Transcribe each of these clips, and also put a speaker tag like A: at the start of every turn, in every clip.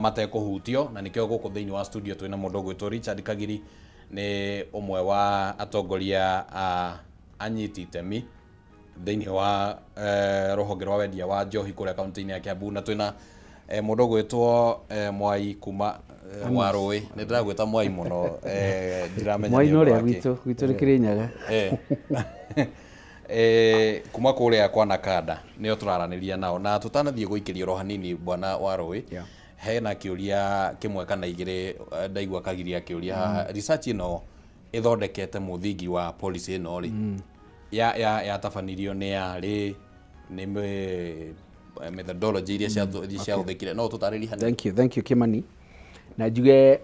A: Matekũhutio na nĩkĩo gũkũ thĩinĩ wa studio twĩna mũndũ ũgwĩtwo Richard Kagiri, nĩ ũmwe wa atongoria a anyiti itemi thĩinĩ wa rũhonge rwa wendia wa njohi kũrĩa kaunti-inĩ ya Kiambu, na twĩna mũndũ ũgwĩtwo Mwai kuma Warũĩ. Nĩ ndĩragwĩta Mwai mũno, ndiramenya
B: Mwai
A: nĩ
B: no
A: ũndũ
B: ũrĩa
A: wa kĩ.
B: Gwitũ nĩ Kĩrĩnyaga.
A: Kuma kũrĩa kwa Nakanda nĩo tũraranĩria nao, na tũtanathiĩ gũikĩria oro hanini, bwana Warũĩ, hena kĩũria kĩmwe kana igĩrĩ ndaigua Kagiri akĩũria haha. Research ĩno ĩthondekete mũthingi wa policy ĩno rĩ, ya yatabanirio nĩ yarĩ nĩ methodology iria ciahũthĩkire, no ũtũtarĩrie hanini?
B: Thank you, thank you, Kimani. Na njuge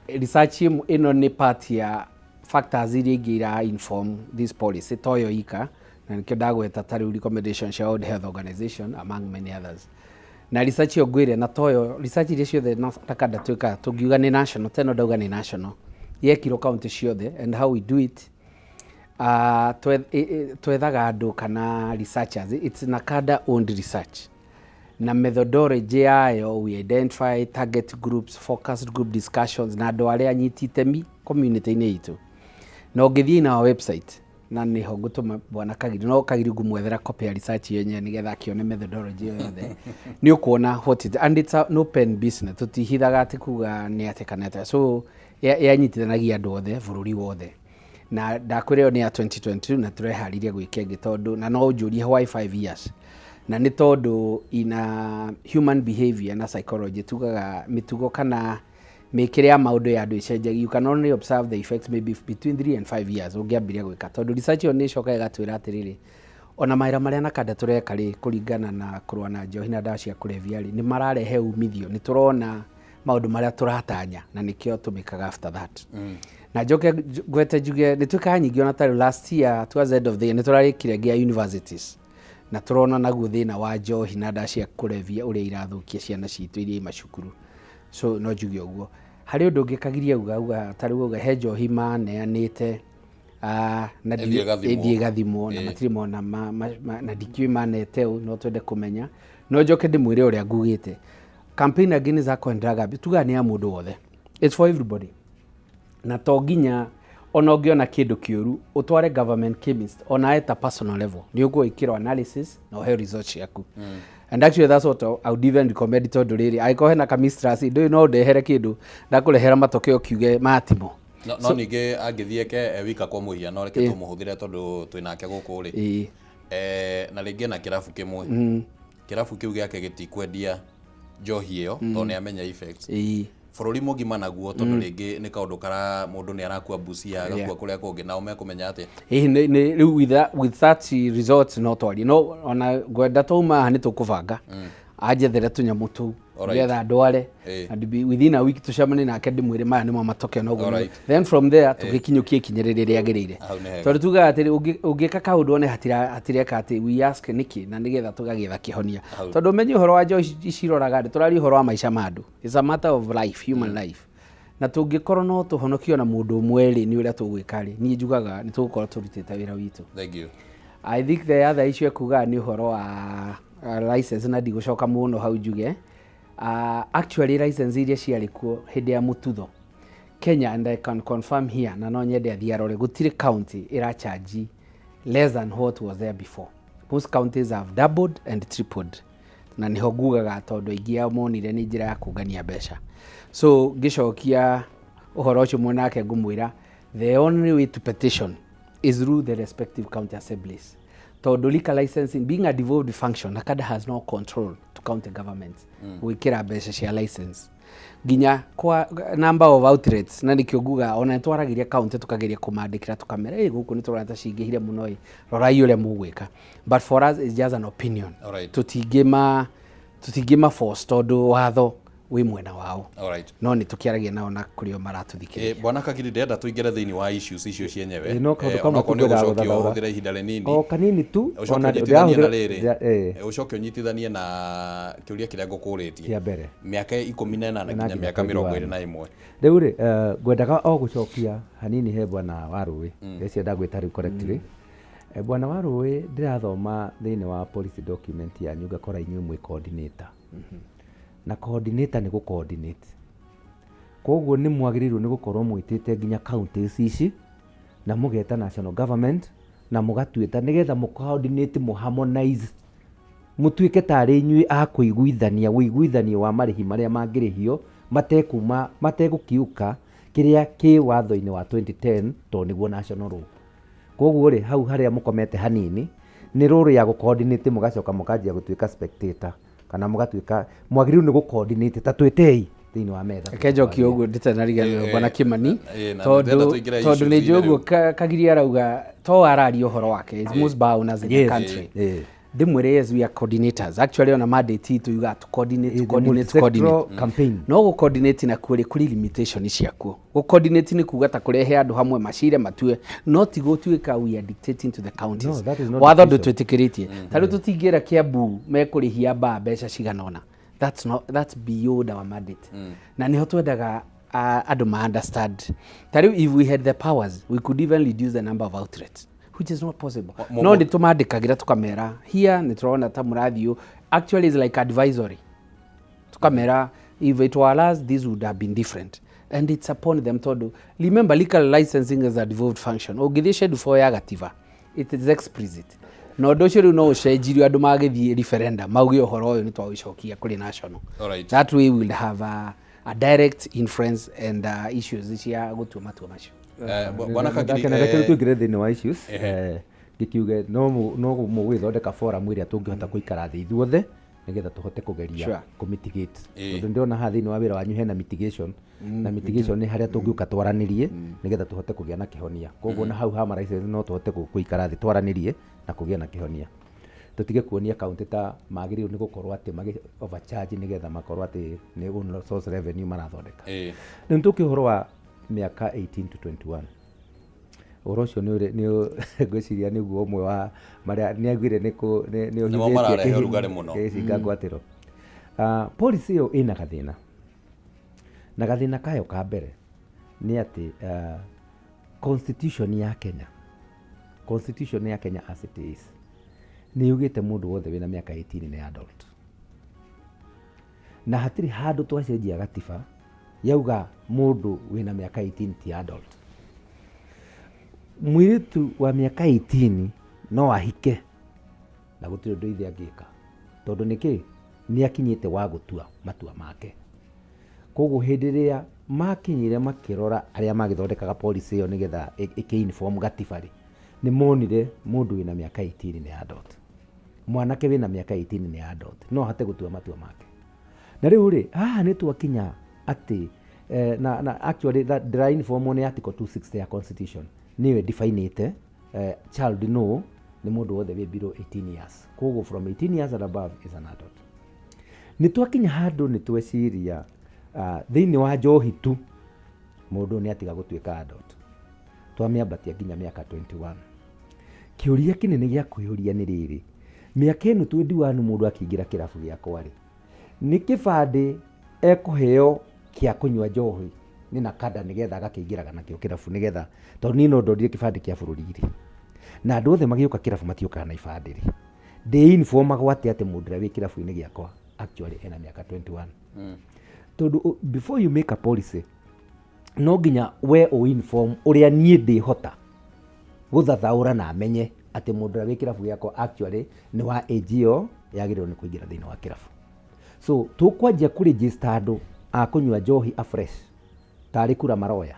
B: research ĩno nĩ part ya factors iria ingĩ ira inform this policy, toyo ika, na nĩkĩo ndagweta ta rĩu recommendation cia World Health Organization, among many others. Na research ĩyo ngwĩre na toyo research iria ciothe na Nakanda twĩkaga, tũngiuga nĩ national, teno ndauga nĩ national, yekirwo county ciothe. And how we do it, twethaga andũ kana researchers. It's Nakanda owned research, na methodology yayo, we identify target groups, focused group discussions na andũ arĩa anyiti itemi community-inĩ itũ. Na ũngĩthiĩ na our website, na nĩho ngũtũma bwana Kagiri, no Kagiri ngũmwethera copy ya research yenyewe nĩgetha akĩone methodology ĩyo yothe, nĩ ũkuona what it, and it's an open business, tũtihithaga atĩ kuga nĩ atĩ kana atĩ. So yanyitithanagia andũ othe bũrũri wothe, na ndakwĩra ĩyo nĩ ya 2022, na tũreharĩria gwĩka ĩngĩ, tondũ na no ũnjũrie why 5 years, na nĩ tondũ ina human behavior na psychology tugaga mĩtugo kana mĩkĩre ya maũndũ ya andũ ĩcenjagia. You can only observe the effects maybe between 3 and 5 years ũngĩambiria gwĩka, tondũ research ĩyo nĩ ĩcokaga ĩgatwĩra atĩrĩrĩ, ona mawĩra marĩa Nakanda tũreka rĩ, kũringana na kũrũa na njohi na ndawa cia kũrebia rĩ, nĩ mararehe umithio, nĩ tũrona maũndũ marĩa tũratanya, na nĩkĩo tũmĩkaga after that. Na njoke ngwete njuge nĩ twĩkaga nyingĩ, ona tarĩu last year towards the end of the year nĩ tũrarĩkire ngĩa universities, na tũrona naguo thĩna wa njohi na ndawa cia kũrebia ũrĩa irathũkia ciana citũ iria i macukuru. So no njuge ũguo. Harĩ ũndũ ũngĩ Kagiria auga, tarĩu auga he njohi maneanĩte na
A: Ĩthiĩ ĩgathimwo.
B: Ĩthiĩ ĩgathimwo na matirĩ mona na ndikĩũĩ manete ũ, no twende kũmenya. No njoke ndĩmwĩre ũrĩa ngugĩte, campaign against alcohol and drug abuse tugaga nĩ ya mũndũ wothe, it's for everybody, na to nginya ona ũngĩona kĩndũ kĩũru ũtware government chemist, ona at a personal level nĩ ũgwĩkĩrwo analysis na ũheo results ciaku. And actually that's what I would even recommend, tondũ rĩrĩ, angĩkorwo hena ka mistrust, ndũĩ no ndehere kĩndũ, ndakũrehera matokeo kiuge matimo.
A: No ningĩ angĩthiĩ ke wika, kwa mũhiano, reke tũmũhũthĩre tondũ twĩnake gũkũ rĩ, na rĩngĩ na kĩrabu kĩmwe, kĩrabu kĩu gĩake gĩtikwendia njohi ĩyo tondũ nĩ amenya effects. Bũrũri mũgima naguo, tondũ rĩngĩ nĩ kaũndũ kara mũndũ nĩ arakua Busia, agakua kũrĩa kũngĩ, nao mekũmenya atĩa?
B: Ĩĩ, rĩu with that results no twarie, no ona ngwenda twauma haha nĩ tũkũbanga anjethere tũnyamũ tũu nĩgetha ndware and be within a week tũcemanie nake, ndĩmwĩre maya nĩmo matokeo noguo. Then from there tũgĩkinyũkie ikinya rĩrĩa rĩagĩrĩire.
A: Hau nĩ hega.
B: Tondũ tugaga atĩrĩ, ũngĩka kaũndũ one hatireka atĩ, we ask nĩkĩ, na nĩgetha tũgagĩetha kĩhonia, tondũ ũmenye ũhoro wa njohi ici iroraga andũ, tũraria ũhoro wa maica ma andũ. It's a matter of life, human life, na tũngĩkorwo no tũhonokie ona mũndũ ũmwe rĩ, nĩ ũrĩa tũgwĩka rĩ, niĩ njugaga nĩ tũgũkorwo tũrutĩte wĩra witũ.
A: Thank you.
B: I think the other issue ekugaga nĩ ũhoro wa license, na ndigũcoka mũno hau, njuge actually license iria ciarĩ kuo hĩndĩ ya mũtutho Kenya, and I can confirm here, na no nyende athiĩ arore, gũtirĩ county ĩracharge less than what was there before. Most counties have doubled and tripled, na nĩho ngugaga tondũ aingĩ ao monire nĩ njĩra ya kũngania mbeca. So ngĩcokia ũhoro ũcio mwanake, ngũmwĩra the only way to petition is through the respective county assemblies, tondũ liquor licensing being a devolved function, NACADA has no control to county governments gwĩkĩra mbeca cia license nginya kwa number of outlets. Na nĩkĩo nguga ona nĩtwaragĩria county, tũkageria kũmandĩkĩra, tũkamera ĩ gũkũ nĩ tũrona ta cingĩhire mũno, ĩ rorai ũrĩa mũgwĩka, but for us it's just an opinion. Tũtingĩma force tondũ watho wĩ mwena wao. No nĩ tũkĩaragia nao na kũrĩ o maratũthikĩrĩria.
A: Bwana Kagiri, ndĩrenda tũingĩre thĩinĩ wa issues icio cienyewe.
C: No kaũndũ kamwe
A: onakorwo nĩ
C: tu ngwendaga
A: ũgũcokia
C: gũthathaũra.
A: ũhũthĩre ihinda rĩnini.
C: O kanini tu.
A: Ũcoke
C: ona
A: ũnyitithanie na
C: ndĩrahũthĩra-
A: rĩrĩ.
C: Ũcoke
A: ũnyitithanie na kĩũria kĩrĩa ngũkũrĩtie.
C: Kĩa mbere.
A: Mĩaka 18 nginya
C: nginya
A: mĩaka mĩrongo
C: 21.
A: ĩrĩ na ĩmwe.
C: Rĩu rĩ, ngwendaga o gũcokia hanini he bwana wa Rũĩ, ndĩreciria ndagwĩta rĩu correctly. Bwana wa Rũĩ, ndĩrathoma thĩinĩ wa policy document yanyu ngakora inyuĩ mwĩ coordinator. Na coordinator nĩ gũ coordinate. Koguo nĩ mwagĩrĩirwo nĩ gũkorwo mwĩtĩte nginya counties ici na mũgeta national government na mũgatuĩta nĩgetha mũ coordinate, mũ harmonize, mũtuĩke tarĩ inyuĩ a kũiguithania ũiguithanio wa marĩhi marĩa mangĩrĩhio matekuma mategũkiuka kĩrĩa kĩ watho-inĩ wa 2010, tondũ nĩguo national law. Koguo rĩ, hau harĩa mũkomete hanini nĩ role ya gũ coordinate, mũgacoka mũkanjia gũtuĩka spectator kana mũgatuĩka mwagĩrĩirwo nĩ gũ coordinate ta twĩtei thĩinĩ wa metha.
B: Reke njokie ũguo nditanariganĩrwo, bwana Kimani,
A: na
B: tondũ
A: ndĩrenda tũingĩre
B: tondũ nĩ
A: issues-inĩ
B: njũĩ ũguo
A: rĩu.
B: Kagiri arauga to araria ũhoro wake. It's most bar owners in the country. Ndĩmwĩre, yes, we are coordinators actually. Ona mandate itũ yugaga to coordinate, to
C: The
B: coordinate, to coordinate.
C: multi-sectoral campaign.
B: No gũ coordinate nakuo rĩ, kũrĩ limitation ciakuo. Gũ coordinate nĩ kuga ta kũrehe andũ hamwe macire matue, no ti gũtuĩka we are dictating to the counties.
C: No, that is not
B: Watho
C: dictation.
B: ndũtwĩtĩkĩrĩtie. Ta rĩu tũtingĩra Kiambu mekũrĩhia mbaa mbeca cigana ũna. That's not, that's beyond our mandate. Na nĩho twendaga andũ ma understand. Ta rĩu if we had the powers, we could even reduce the number of outlets, which is not possible. No nĩ tũmandĩkagĩra tũkamera here nĩ tũrona ta mũrathiĩ ũũ. Actually is like advisory. Tukamera if it were us, this would have been different, and it's upon them, tondũ remember, legal licensing is a devolved function. Ũngĩthiĩ schedule 4 ya gatiba, it is explicit, na ũndũ ũcio rĩu no ũcenjirio andũ magĩthiĩ referendum mauge ũhoro ũyũ nĩ twaũcokia kũrĩ national. That way we will have a direct influence and issues cia gũtua matua macio.
A: Bwana Kagiri,
C: Ndakena, reke rĩu tũingĩre thĩinĩ wa issues. Ngĩkiuge no mũgũgĩthondeka forum ĩrĩa tũngĩhota gũikara thĩ ithuothe nĩgetha tũhote kũgeria kũmitigate, tondũ ndĩrona haha thĩinĩ wa wĩra wanyu hena mitigation, na mitigation nĩ harĩa tũngĩũka twaranĩrie nĩgetha tũhote kũgĩa na kĩhonia. Koguo na hau ha ma license no tũhote gũikara thĩ twaranĩrie na kũgĩa na kĩhonia, tũtige kuonia kaunti ta magĩrĩirwo nĩ gũkorwo atĩ magĩ overcharge nĩgetha makorwo atĩ nĩ own source revenue marathondeka. Rĩu tũkĩ ũhoro wa mĩaka 18 to 21, ũhoro ũcio nĩ ngwĩciria nĩguo ũmwe wa marĩa nĩ aiguire nĩ nĩ
A: Nĩmo mararehe ũrugarĩ mũno.
C: Gĩcinga ngwatĩro. Policy ĩyo ĩna gathĩna, na gathĩna kayo ka mbere nĩ atĩ constitution ya Kenya, constitution ya Kenya as it is, nĩ yugĩte mũndũ wothe wĩna mĩaka 18 nĩ adult, na hatirĩ handũ twacenjia gatiba yauga mũndũ wĩna mĩaka 18 ti adult. Mũirĩtu wa mĩaka 18 no ahike na gũtirĩ ũndũ ithe angĩka, tondũ nĩkĩ? Nĩ akinyĩte wa gũtua matua make. Koguo hĩndĩ ĩrĩa makinyire makĩrora arĩa magĩthondekaga policy ĩyo nĩgetha ĩkĩ-inform gatiba rĩ, nĩ monire mũndũ wĩna mĩaka 18 nĩ adult, mwanake wĩna mĩaka 18 nĩ adult, no ahote gũtua matua make. Na rĩu rĩ, haha nĩ twakinya atĩ na actually that ndĩra informwo nĩ article 260 ya constitution, nĩyo ĩdefinĩte child no nĩ mũndũ wothe wĩ below 18 years. Koguo from 18 years and above is an adult. Nĩ twakinya handũ nĩ tweciria thĩinĩ wa njohi tu mũndũ nĩ atiga gũtuĩka adult, twamĩambatia nginya mĩaka 21. Kĩũria kĩnene gĩa kwĩyũria nĩ rĩrĩ: mĩaka ĩno 21, mũndũ akĩingĩra kĩrabu gĩakwa rĩ, nĩ kĩbandĩ ekũheo kĩa kũnyua njohi nĩ NACADA nĩgetha agakĩingĩraga nakĩo kĩrabu? Nĩgetha tondũ niĩ no ndorire kĩbandĩ kĩa bũrũri rĩ, na andũ othe magĩũka kĩrabu matiũkaga na ibandĩ rĩ, ndĩ informagwo atĩ mũndũ ũrĩa wĩ kĩrabu-inĩ gĩakwa actually ena mĩaka 21? Tondũ before you make a policy, no nginya we ũ-inform ũrĩa niĩ ndĩhota gũthathaũra na menye atĩ mũndũ ũrĩa wĩ kĩrabu gĩakwa actually nĩ wa age ĩyo yagĩrĩirwo nĩ kũingĩra thĩinĩ wa kĩrabu. So tũkwanjia kũregister andũ a kũnyua njohi afresh tarĩ kura maroya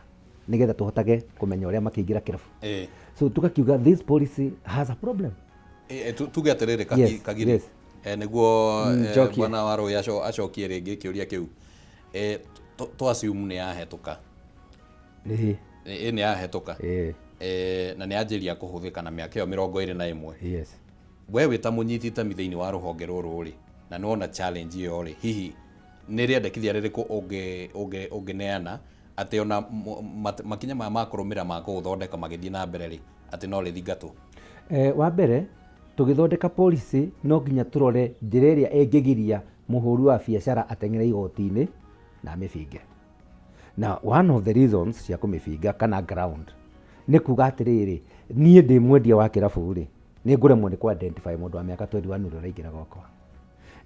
C: nĩgetha tũhotage kũmenya ũrĩa makĩingĩra kĩrabu. So tukakiuga this policy has a problem.
A: Tuge atĩrĩrĩ, Kagiri, nĩguo
B: Njokie.
A: Bwana Warũĩ acokie rĩngĩ kĩũria kĩu. To assume nĩ yahetũka. Nĩ yahetũka. Na nĩ yanjĩria kũhũthĩka na mĩaka ĩyo 21. We wĩ ta mũnyiti itemi thĩinĩ wa rũhonge rũrũ rĩ, na nĩ wona challenge ĩyo rĩ, hihi nĩ rĩendekithia rĩrĩkũ ũngĩneana atĩ ona makinya maya ma kũrũmĩrĩra ma kũũthondeka magĩthiĩ na mbere rĩ, atĩ no rĩthingatwo?
C: Wa mbere, tũgĩthondeka policy no nginya tũrore njĩra ĩrĩa ĩngĩgiria mũhũri wa biacara ateng'ere igoti-inĩ na amĩbinge. Na one of the reasons cia kũmĩbinga kana ground nĩ kuga atĩrĩrĩ, niĩ ndĩ mwendia wa kĩrabu rĩ, nĩ ngũremwo nĩ kũ identify mũndũ wa mĩaka 21 ũrĩa ũraingĩra gwakwa.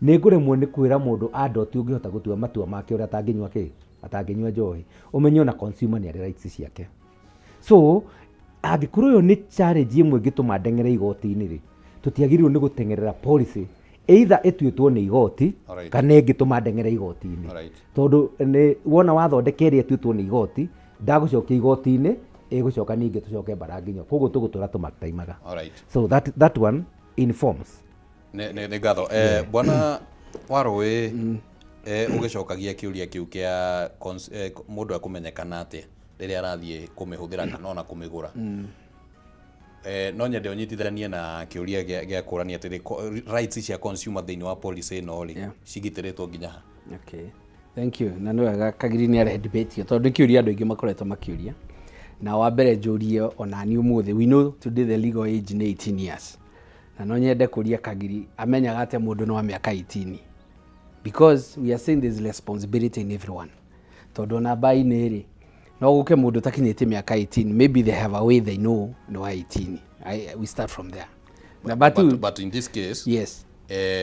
C: Nĩ ngũremwo nĩ kwĩra mũndũ adult ũngĩhota gũtua matua make ũrĩa atangĩnyua kĩ, atangĩnyua njohi. Ũmenye ona consumer nĩ arĩ rights ciake. So angĩkorwo ĩyo nĩ challenge ĩmwe ĩngĩtũma ndeng'ere igoti-inĩ rĩ, tũtiagĩrĩirwo nĩ gũteng'erera policy either ĩtuĩtwo nĩ igoti kana ĩngĩtũma ndeng'ere igoti-inĩ. Tondũ nĩ wona wathondeka ĩrĩa ĩtuĩtwo nĩ igoti, ndagũcokia igoti-inĩ, ĩgũcoka ningĩ tũcoke mbara nginya. Koguo tũgũtũra tũmataimaga. So that one informs.
A: Nĩ ngatho. Bwana Warũĩ, ũgĩcokagia kĩũria kĩu kĩa mũndũ ekũmenyekana atĩa rĩrĩa arathiĩ kũmĩhũthĩra kana ona kũmĩgũra, no nyende ũnyitithanie na kĩũria gĩa kũrania atĩrĩ, rights cia consumer thĩinĩ wa policy ĩno rĩ, cigitĩrĩtwo nginya ha?
B: Okay. Thank you. Na nĩ wega Kagiri nĩ arehe debate ĩyo tondũ nĩ kĩũria andũ aingĩ makoretwo makĩũria. Na wa mbere njũrie ona niĩ ũmũthĩ, we know today the legal age nĩ 18 years. Na no nyende kũria Kagiri amenyaga atĩa mũndũ nĩ wa mĩaka 18, because we are saying there is responsibility in everyone. Tondũ ona mbainĩ rĩ, no gũke mũndũ ũtakinyĩtie mĩaka 18, maybe they have a way they know nĩ wa 18. We start from there.
A: Number two, But in this case,
B: yes.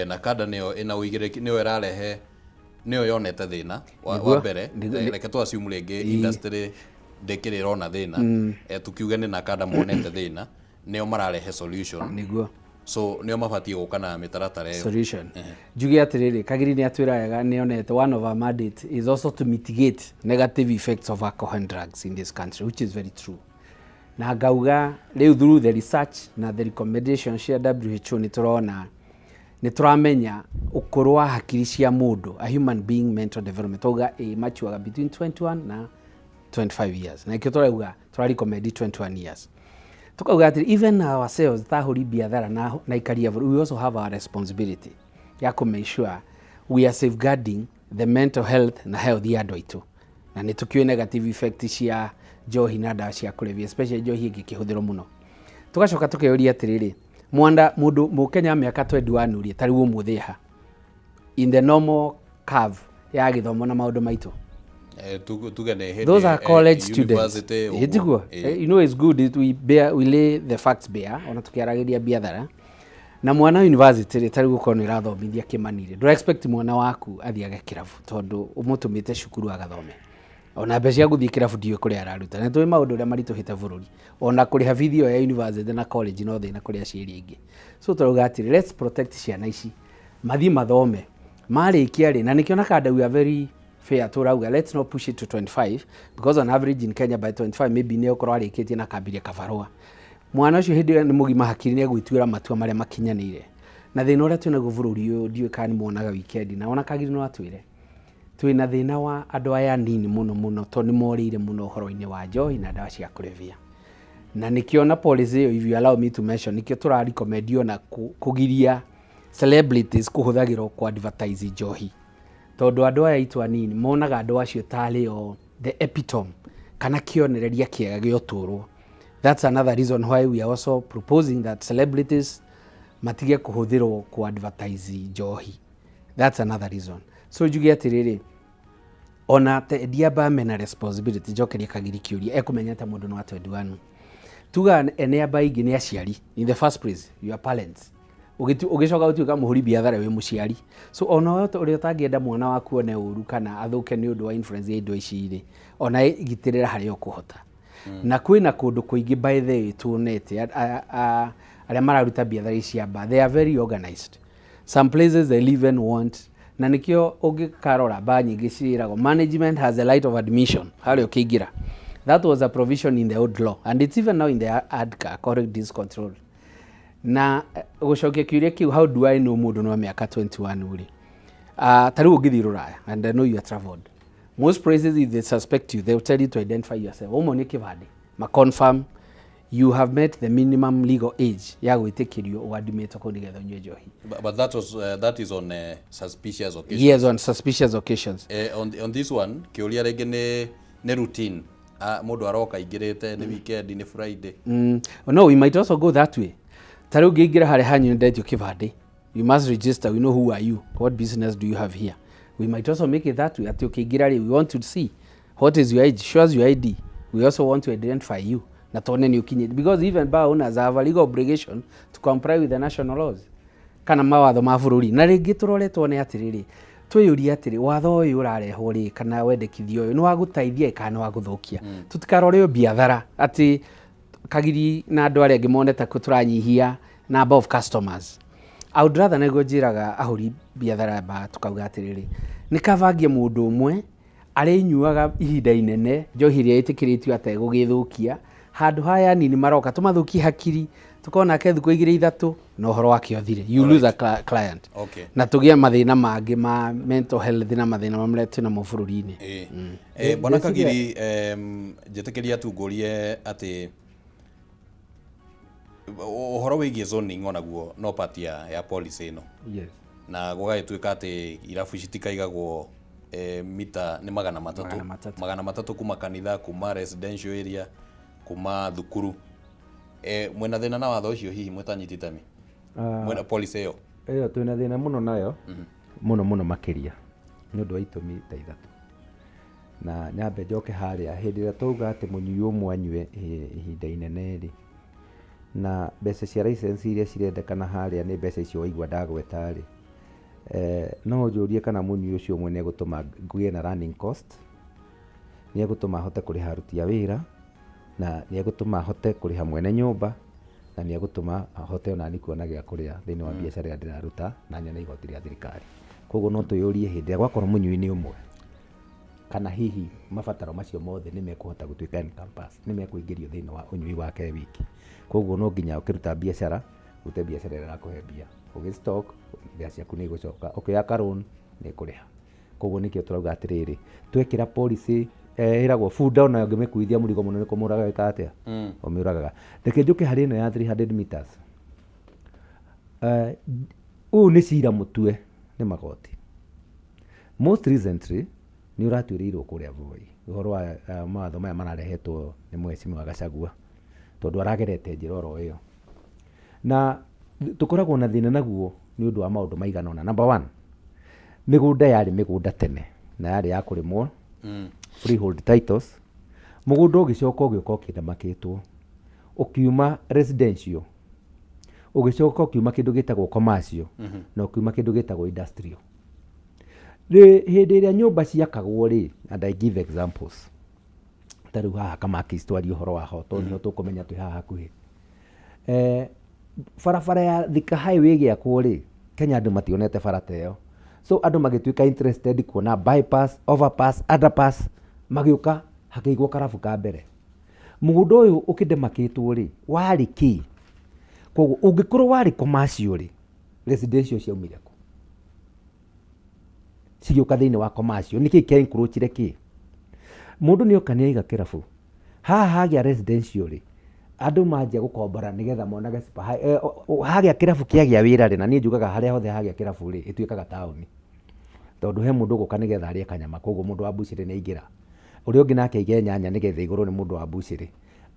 A: NACADA nĩyo ĩna ũigĩrĩrĩki, nĩyo ĩrarehe, nĩyo yonete thĩna wa mbere. Reke tu assume rĩngĩ industry ndĩkĩrĩ ĩrona thĩna, tukiuge nĩ NACADA monete thĩna, nĩo mararehe solution. So nĩo mabatiĩ gũka na mĩtaratara ĩyo.
B: Solution. Njuge atĩrĩrĩ, Kagiri nĩ atwĩra wega nĩ onete one of our mandate is also to mitigate negative effects of alcohol and drugs in this country, which is very true. Na ngauga rĩu through the research na the recommendation cia WHO nĩ tũrona, nĩ tũramenya ũkũrũ wa hakiri cia mũndũ, a human being mental development, tauga ĩ matuaga between 21 na 25 years, na ikĩo tũrauga tũra recommend 21 years. Tukauga atĩ even ourselves ta ahũri biathara na ikaria bũrũri, we also have our responsibility ya kũ make sure we are safeguarding the mental health na health ya andũ aitũ. Na nĩ tũkĩũĩ negative effect cia njohi na ndawa cia kũrebia, especially njohi ĩngĩkĩhũthĩrwo mũno. Tũgacoka tũkeyũria atĩrĩrĩ, mwanda mũndũ mũkenya mĩaka 21 rĩ, ta rĩu ũmũthĩ ha in the normal curve ya gĩthomo na maũndũ maitũ,
A: Tuge nĩ hĩndĩ
B: those are college students.
A: University ũguo.
B: Ĩtiguo? You know it's good that we lay the facts bare ona tukiaragĩria biathara na mwana university rĩ, tarĩu gũkorwo nĩ ũrathomithia Kĩmani rĩ, ndũra expect mwana waku athiage kĩrabu tondũ ũmũtũmĩte cukuru agathome, ona mbeca cia gũthiĩ kĩrabu ndiũĩ kũrĩa araruta. Na tũĩ maũndũ ũrĩa maritũhĩte bũrũri, ona kũrĩha bithi ĩyo ya university na college no thĩna kũrĩ aciari aingĩ. So tũrauga atĩrĩ, let's protect ciana ici mathiĩ mathome, marĩkia rĩ, na nĩkĩo NACADA we are very fair, tũrauga let's not push it to 25, because on average in Kenya by 25 maybe nĩ ũkorwo arĩkĩtie na kambirie kabarũa. Mwana ũcio hĩndĩ ĩyo nĩ mũgima hakiri, nĩ egwĩtuĩra matua marĩa makinyanĩire. Na thĩna ũrĩa twĩnaguo bũrũri ũyũ, ndiũĩ kana nĩ muonaga weekend, na ona Kagiri no atwĩre, twĩna thĩna wa andũ aya anini mũno mũno, tondũ nĩ morĩire mũno ũhoro-inĩ wa njohi na ndawa cia kũrebia. Na nĩkĩo na policy ĩyo, if you allow me to mention, nĩkĩo tũra recommend ona kũgiria celebrities kũhũthagĩrwo kũ advertise njohi, tondũ andũ aya aitũ anini monaga andũ acio tarĩ o the epitome kana kĩonereria kĩega gĩa ũtũũro. That's another reason why we are also proposing that celebrities matige kũhũthĩrwo kũ advertise njohi. That's another reason. So njuge atĩrĩrĩ, ona endia bar mena responsibility. Njokerie Kagiri kĩũria, ekũmenya atĩa mũndũ nĩ wa 21? Tuga ene amba aingĩ nĩ aciari. In the first place, your parents. Ũgĩcoka ũtuĩka mũhũri biathara, wĩ mũciari, so ona we ũrĩa ũtangĩenda mwana waku one ũru kana athũke nĩ ũndũ wa influence ya indo ici rĩ, ona gitĩrĩra harĩa ũkũhota. Na kwĩna kũndũ kũingĩ, by the way, tuonete arĩa mararuta biathara ici cia bar, they are very organized. Some places they even want, na nĩkĩo ũngĩkarora bar nyingĩ ciĩragwo management has the right of admission harĩa ũkĩingĩra. That was a provision in the old law and it's even now in the ADCA, Alcoholic Disease Control. Na gũcokia kĩũria kĩu, how do I know mũndũ nĩ wa mĩaka 21 rĩ, ta rĩu ũngĩthiĩ Rũraya, and I know you are traveled, most places if they suspect you, they will tell you to identify yourself, ũmonie kĩbandĩ, ma confirm you have met the minimum legal age ya gwĩtĩkĩrio ũadmitwo kũu nĩgetha ũnyue njohi.
A: But that is on suspicious occasions.
B: Yes, on suspicious occasions.
A: On this one, kĩũria rĩngĩ nĩ routine. Mũndũ aroka aingĩrĩte, nĩ weekend, nĩ Friday.
B: No, we might also go that way. Ta rĩu ngĩingĩra harĩa hanyu ndetio kĩbandĩ, you must register, we know who are you, what business do you have here. We might also make it that way, atĩ ũkĩingĩra rĩ, we want to see what is your age, show us your ID. We also want to identify you na tuone nĩ ũkinyĩte, because even bar owners have a legal obligation to comply with the national laws. Kana mawatho ma bũrũri. Na rĩngĩ tũrore tuone atĩrĩrĩ, twĩyũrie atĩrĩ, watho ũyũ ũrarehwo rĩ, kana wendekithia ũyũ nĩ wa gũteithia kana nĩ wa gũthũkia? Tũtikarore o biathara atĩ Kagiri na andũ arĩa angĩ mone ta tũranyihia number of customers. I would rather, nĩguo njĩraga ahũri biathara aba, tukauga atĩrĩrĩ, nĩ kabangie mũndũ ũmwe arĩnyuaga ihinda inene njohi ĩrĩa ĩtĩkĩrĩtio ategũgĩthũkia, handũ haya anini maroka tũmathũkie hakiri, tũkorwo nake thikũ igĩrĩ ithatũ na ũhoro wake ũthire. You lose a client. Na tũgĩe mathĩna mangĩ ma mental health na mathĩna marĩa twĩnamo bũrũri-inĩ.
A: Ĩĩ. Bwana Kagiri, njĩtĩkĩria tu ngũrie atĩ ũhoro wĩgiĩ zoning onaguo no part ya policy ĩno.
C: Yes.
A: Na gũgagĩtuĩka atĩ irabu citikaigagwo mita nĩ 300.
B: 300.
A: 300 kuma kanitha, kuma residential area, kuma thukuru. Mwĩna thĩna na watho ũcio hihi mwĩtanyiti itemi? Mwĩna policy ĩyo?
C: Ĩyo twĩna thĩna mũno nayo, mũno mũno makĩria, nĩ ũndũ wa itũmi ta ithatũ. Na nyambe njoke harĩa, hĩndĩ ĩrĩa twauga atĩ mũnyui ũmwe anyue ihinda inene rĩ, na mbeca cia license iria cirendekana harĩa nĩ mbeca icio waigua ndagweta rĩ, no ũnjũrie kana mũnyui ũcio ũmwe nĩ egũtũma ngĩe na running cost, nĩ egũtũma hote kũrĩha aruti a wĩra, na nĩ egũtũma hote kũrĩha mwene nyũmba, na nĩ egũtũma hote onani kuona gĩa kũrĩa thĩinĩ wa biacara ĩrĩa ndĩraruta na nyone igoti rĩa thirikari. Koguo no twĩyũrie hĩndĩ ĩrĩa gwakorwo mũnyui nĩ ũmwe, kana hihi mabataro macio mothe nĩ mekũhota gũtuĩka encompass, nĩ mekũingĩrio thĩinĩ wa ũnyui wake wiki. Koguo no nginya ũkĩruta biacara, ũrute biacara ĩrĩa ĩrakũhe mbia. Ũgĩ stock, mbia ciaku nĩ igũcoka, ũkĩoya ka loan nĩ ĩkũrĩha. Koguo nĩkĩo tũrauga atĩrĩrĩ, twekĩra policy ĩragwo bunda ona ũngĩmĩkuithia mũrigo mũno nĩ kũmũraga ĩkaga atĩa? Ũmĩũragaga. Reke njũke harĩ ĩno ya 300 meters. Ũyũ nĩ cira mũtue nĩ magoti. Most recently nĩ ũratuĩrĩirwo kũrĩa Voi ũhoro wa mawatho maya mararehetwo nĩ Mheshimiwa Gachagua, tondũ aragerete njĩra oro ĩyo. Na tũkoragwo na thĩna naguo nĩ ũndũ wa maũndũ maigana ũna. Number one, mĩgũnda yarĩ mĩgũnda tene na yarĩ ya kũrĩmwo, freehold titles. Mũgũnda ũgĩcoka ũgĩũka ũkĩndamakĩtwo, ũkiuma residential, ũgĩcoka ũkiuma kĩndũ gĩtagwo commercial, na ũkiuma kĩndũ gĩtagwo industrial. Hĩndĩ ĩrĩa nyũmba ciakagwo rĩ, and I give examples, ta rĩu haha Kamakis twarie ũhoro waho tondũ nĩho tũkũmenya twĩ haha hakuhĩ. Barabara ya Thika Highway ĩgĩakwo rĩ, Kenya andũ mationete bara ta ĩyo. So andũ magĩtuĩka interested kuona bypass, overpass, underpass, magĩũka hakĩigwo karabu ka mbere. Mũgũnda ũyũ ũkĩndemakĩtwo rĩ, warĩ kĩ? Koguo ũngĩkorwo warĩ commercial rĩ, residential ciaumire kũ? Cigĩũka thĩinĩ wa commercial, nĩkĩ kĩa encroachire kĩ? Mũndũ nĩ oka nĩ aiga kĩrabu. Haha hagĩa residential rĩ, andũ manjia gũkombora nĩgetha monage hagĩa kĩrabu kĩagĩa wĩra rĩ, na niĩ njugaga harĩa hothe hagĩa kĩrabu rĩ, ĩtuĩkaga taũni. Tondũ he mũndũ ũgũka nĩgetha arĩe kanyama, koguo mũndũ wa mbucĩrĩ nĩ aingĩra. Ũrĩa ũngĩ nake aige nyanya nĩgetha ĩgũrwo nĩ mũndũ wa mbucĩrĩ.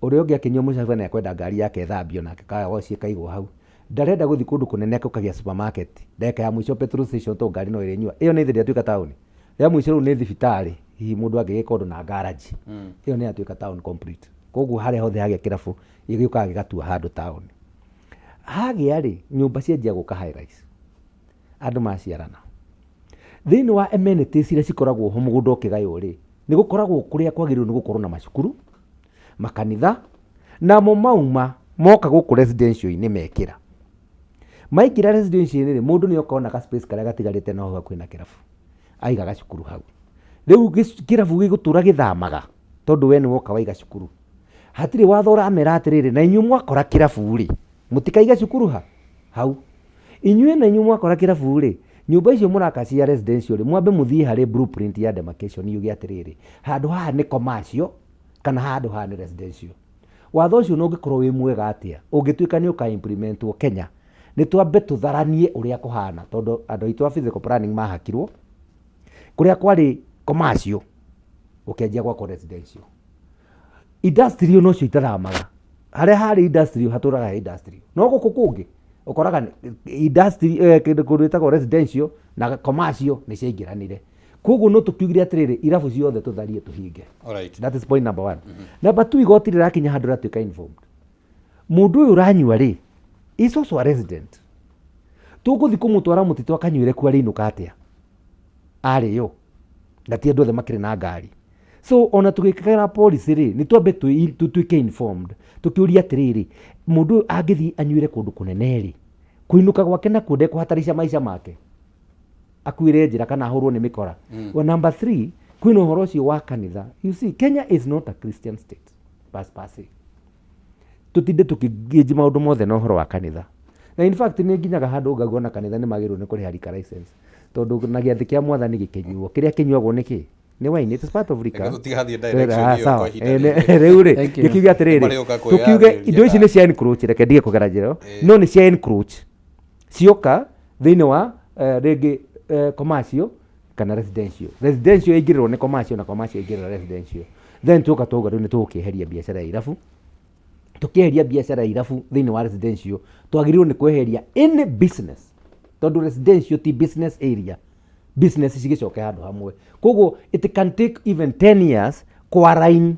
C: Ũrĩa ũngĩ akĩnyua mũcabana nĩ ekwenda ngari yake ĩthambio nake car wash ĩkaigwo hau. Ndarenda gũthiĩ kũndũ kũnene gũkagĩa supermarket. Ndagĩka ya mũico petrol station tondũ ngari no ĩrĩnyua. Ĩyo nĩ ithĩ ndĩatuĩka taũni. Rĩa mũico rĩu nĩ thibitarĩ, hihi mũndũ angĩgĩka ũndũ na garage. Ĩyo nĩ yatuĩka town complete. Koguo harĩa hothe hagĩa kĩrabu, gĩũkaga gĩgatua handũ taũni. Hagĩa rĩ, nyũmba cianjia gũka high rise. Andũ maciarana. Thĩinĩ wa amenities iria cikoragwo ho mũgũnda ũkĩgaywo rĩ, nĩ gũkoragwo kũrĩa kwagĩrĩirwo nĩ gũkorwo na macukuru, makanitha, namo mauma moka gũkũ residential-inĩ mekĩra. Maingĩra residential-inĩ rĩ, mũndũ nĩ oka ona ka space karĩa gatigarĩte no hakuhĩ na kĩrabu, aiga gacukuru hau. Rĩu kĩrabu gĩgũtũra gĩthamaga tondũ we nĩ woka waiga cukuru. Hatirĩ watho ũramera atĩrĩrĩ, na inyuĩ mwakora kĩrabu rĩ, mũtikaige cukuru ha? Hau. Inyuĩ na inyuĩ mwakora kĩrabu rĩ, nyũmba icio mũraka cia residential rĩ, mwambe mũthiĩ harĩ blueprint ya demarcation yuge atĩrĩrĩ, handũ haha nĩ commercial kana handũ haha nĩ residential. Watho ũcio ona ũngĩkorwo wĩ mwega atĩa, ũngĩtuĩka nĩ ũka implementwo Kenya, nĩ twambe tũtharanie ũrĩa kũhana, tondũ andũ aitũ a physical planning mahakirwo, kũrĩa kwarĩ commercial, gũkĩanjia gwakwo residential. Industrial nocio itathamaga, harĩa harĩ industrial hatũraga he industrial, no gũkũ kũngĩ ũkoraga industry, kĩndũ kũndũ gwĩtagwo residential na commercial nĩ ciaingĩranire. Koguo no tũkiugire atĩrĩrĩ, irabu ciothe tũtharie tũhinge. That is point number one. Number two, igoti rĩrakinya handũ rĩratuĩka informed. Mũndũ ũyũ ũranyua rĩ, is also a resident. Tũgũthiĩ kũmũtwara mũtitũ akanyuĩre kuo arĩinũka atĩa? Arĩo. Na ti andũ othe makĩrĩ na ngari. So ona tũgĩkĩra policy rĩ, nĩ twambe tũtuĩke informed. Tũkĩũrie atĩrĩrĩ, mũndũ ũyũ angĩthiĩ anyuĩre kũndũ kũnene rĩ, kũinũka gwake nakuo ndekũhatarica maica make? Akuĩre njĩra kana ahũrwo nĩ mĩkora. Well, number 3, kwĩna ũhoro ũcio wa kanitha. You see, Kenya is not a Christian state. Bas pase. Tũtinde tũkĩngĩnji maũndũ mothe na ũhoro wa kanitha. Na in fact nĩ nginyaga handũ ngauga ona kanitha nĩ magĩrĩirwo nĩ kũrĩha liquor license. Tondũ na gĩathĩ kĩa mwathani gĩkĩnyuo, kĩrĩa kĩnyuagwo nĩ kĩ? Nĩ wine, it is part of liquor.
A: Reke tũtigathiĩ direction
C: Ah,
A: ĩyo
C: sawa.
A: kwa ihinda
C: Eh,
A: rĩrĩ.
C: rĩu rĩ,
B: Thank you.
C: gĩkiuge atĩrĩrĩ,
A: Marĩũka
C: tũkiuge
A: kwĩyarĩrĩria
C: indo ici
A: ta-
C: nĩ cia encroach, reke ndige kũgera njĩra ĩyo, no nĩ cia encroach. Cioka thĩinĩ wa rĩngĩ commercial kana residential. Residential yaingĩrĩrwo nĩ commercial na commercial yaingĩrĩra residential. Then tuoka twauga rĩu nĩ tũgũkĩeheria biacara ya irabu. Tũkĩeheria biacara ya irabu thĩinĩ wa residential, twagĩrĩirwo nĩ kweheria any business. Tondũ residential ti business area. Business cigĩcoke handũ hamwe. Koguo it can take even 10 years kwa line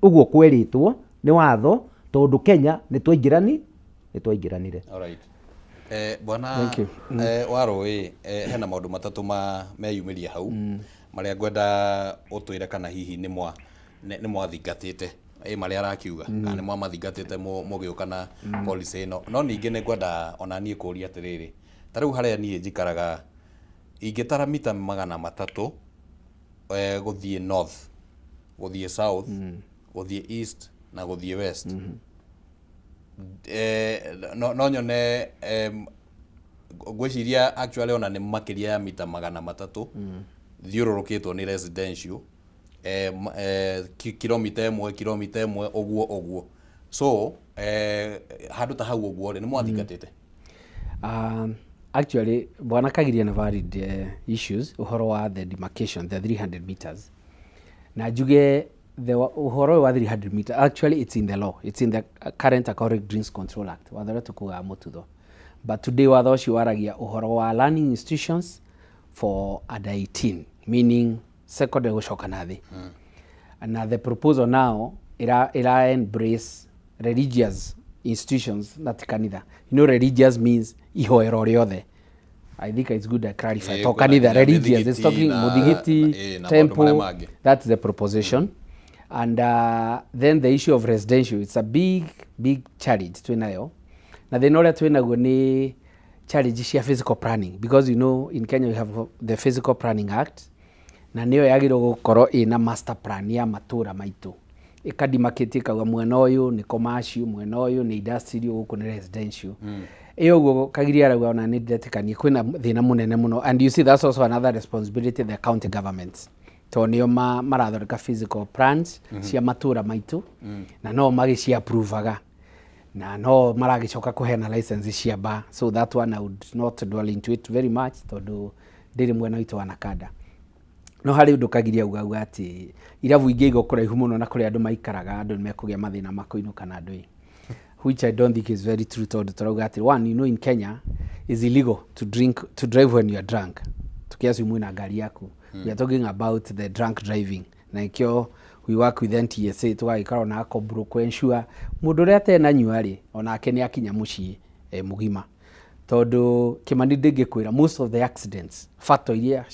C: ũguo kwerĩtwo nĩ watho, tondũ Kenya nĩ twaingĩrani, nĩ twaingĩranire.
A: All right. Bwana,
B: Thank you.
A: Warũĩ, hena maũndũ matatũ ma meyumĩria hau marĩa ngwenda ũtwĩre kana hihi nĩ mwathingatĩte marĩa arakiuga, kana nĩ mwamathingatĩte mũgĩũka na policy ĩno. No ningĩ nĩ ngwenda ona niĩ kũria atĩrĩrĩ, ta rĩu harĩa niĩ njikaraga ingĩtara mita 300 gũthiĩ north, gũthiĩ south, gũthiĩ east na gũthiĩ west, no nyone ngwĩciria actually ona nĩ makĩria ya mita 300 thiũrũrũkĩtwo nĩ residential, kilomita 1, kilomita 1, ũguo ũguo. So handũ ta hau ũguo rĩ, nĩ mwathingatĩte?
B: Actually, Bwana Kagiria na valid issues ũhoro wa the demarcation, the 300 meters. Na njuge the ũhoro ũyũ wa 300 meters, actually it's in the law. It's in the current Alcoholic Drinks Control Act. Watho ũrĩa tũkuaga mũtutho. But today watho ũcio waragia ũhoro wa learning institutions for under 18, meaning secondary gũcoka na thĩ. Na the proposal now ira embrace religious institutions na ti kanitha. You know, religious means ihoero rĩothe. I think it's good I clarify. To
A: Kwĩna
B: kanitha,
A: nginya
B: religious, it's
A: mĩthigiti
B: talking mũthigiti,
A: na maũndũ
B: temple,
A: marĩa mangĩ.
B: That's the proposition. And then the issue of residential, it's a big, big challenge twĩnayo. Na thĩna ũrĩa twĩnaguo nĩ challenge cia physical planning, because you know in Kenya we have the Physical Planning Act, na nĩyo yagĩrĩirwo gũkorwo ĩna master plan ya matũra maitũ. Ĩkadimakĩtie ĩkauga mwena ũyũ nĩ commercial, mwena ũyũ nĩ industrial, gũkũ nĩ residential. Ĩyo ũguo Kagiria arauga ona nĩ ndĩretĩkania kwĩna thĩna mũnene mũno. And you see that's also another responsibility the county governments. Tondũ nĩo marathondeka physical plans cia matũra maitũ, na no magĩci-approvaga. Na no maragĩcoka kũheana license cia bar. So that one I would not dwell into it very much tondũ ndĩrĩ mwena witũ wa Nakada. No harĩ ũndũ Kagiria auga atĩ irabu ingĩigwo kũraihu mũno na kũrĩa andũ maikaraga, andũ nĩ mekũgĩa mathĩna ma kũinũka na andũ ĩ. Which I don't think is very true tondũ tũrauga atĩ one, you know in Kenya is illegal to drink, to drive when you are drunk. Tukiassume wĩna ngari yaku. We are talking about the drunk driving. Na ikĩo we work with NTSA tũgagĩkorwo na Kobro ku ensure mũndũ ũrĩa atenanyua rĩ, onake nĩ akinya mũciĩ mũgima. Tondũ Kĩmani ndingĩkwĩra most of the accidents fatal iria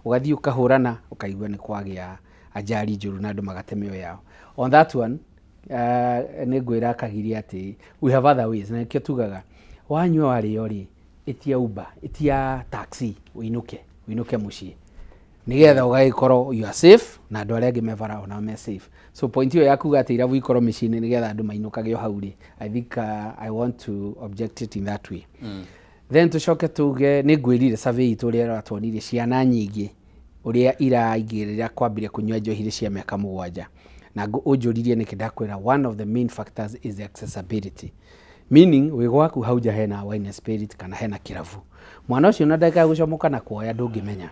B: ũgathiĩ ũkahũrana ũkaigua nĩ kwagĩa ajali njũru na andũ magate mĩoyo yao. On that one, nĩ ngwĩra Kagiria atĩ we have other ways, na nĩkĩo tugaga wanyua warĩo rĩ, ĩtia Uber, ĩtia taxi ũinũke, ũinũke mũciĩ nĩgetha ũgagĩkorwo you are safe na andũ arĩa angĩ me bara onao me safe. So point ĩyo ya kuga atĩ irabu ikorwo mĩciĩ-inĩ nĩgetha andũ mainũkage o hau rĩ, I think I want to object it in that way. Then tũcoke tuge nĩ ngwĩrire survey itũ ũrĩa ĩratuonirie ciana nyingĩ ũrĩa iraingĩrĩra kwambĩrĩria kũnyua njohi irĩ cia mĩaka 7. Na ũnjũririe nĩkĩ ndakwĩra one of the main factors is the accessibility. Meaning wĩ gwaku hau nja hena wine and spirit kana hena kĩrabu. Mwana ũcio na ndagĩka ya gũcomoka na kuoya ndũngĩmenya.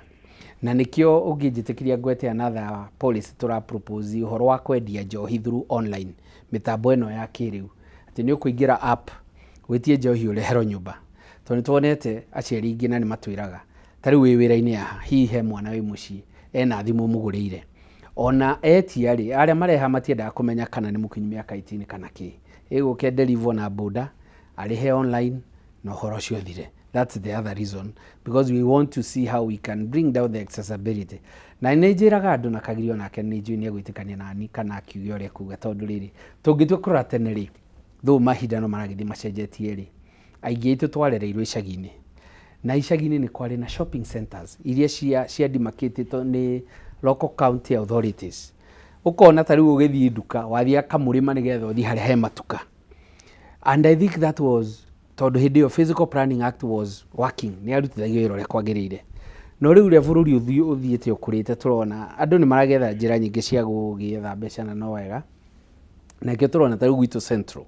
B: Na nĩkĩo ũngĩnjĩtĩkĩria ngwete another policy tũra propose ũhoro wa kwendia njohi through online, mĩtambo ĩno ya kĩrĩu. Atĩ nĩ ũkũingĩra app, wĩtie njohi ũreherwo nyũmba. Tondũ nĩ tuonete aciari aingĩ na nĩ matwĩraga, ta rĩu wĩ wĩra-inĩ haha, hihi he mwana wĩ mũciĩ, ena thimũ ũmũgũrĩire. Ona etia rĩ, arĩa mareha matiendaga kũmenya kana nĩ mũkinyu mĩaka 18 kana kĩ. Ĩgũke deliver na boda, arĩhe online na ũhoro ũcio ũthire. That's the other reason, because we want to see how we can bring down the accessibility. Na nĩ njĩraga andũ na Kagiri onake nĩ njũĩ nĩ egwĩtĩkania nani kana akiuge ũrĩa ekuga, tondũ rĩrĩ tũngĩtua kũrora tene rĩ, though mahinda no maragĩthiĩ macenjetie rĩ, aingĩ aitũ twarereirwo icagi-inĩ, na icagi-inĩ nĩ kwarĩ na shopping centers iria cia demarcated nĩ local county authorities. Ũkona ta rĩu ũgĩthiĩ nduka wathiaga kamũrĩma nĩgetha ũthiĩ harĩa he matuka, and I think that was tondũ hĩndĩ ĩyo Physical Planning Act was working, nĩ yarutithagia wĩra ũrĩa kwagĩrĩire. No rĩu ũrĩa bũrũri ũthiĩte ũkũrĩte, tũrona andũ nĩ maragetha njĩra nyingĩ cia gũgĩetha mbeca, na no wega, na nĩkĩo tũrona ta rĩu gwitũ Central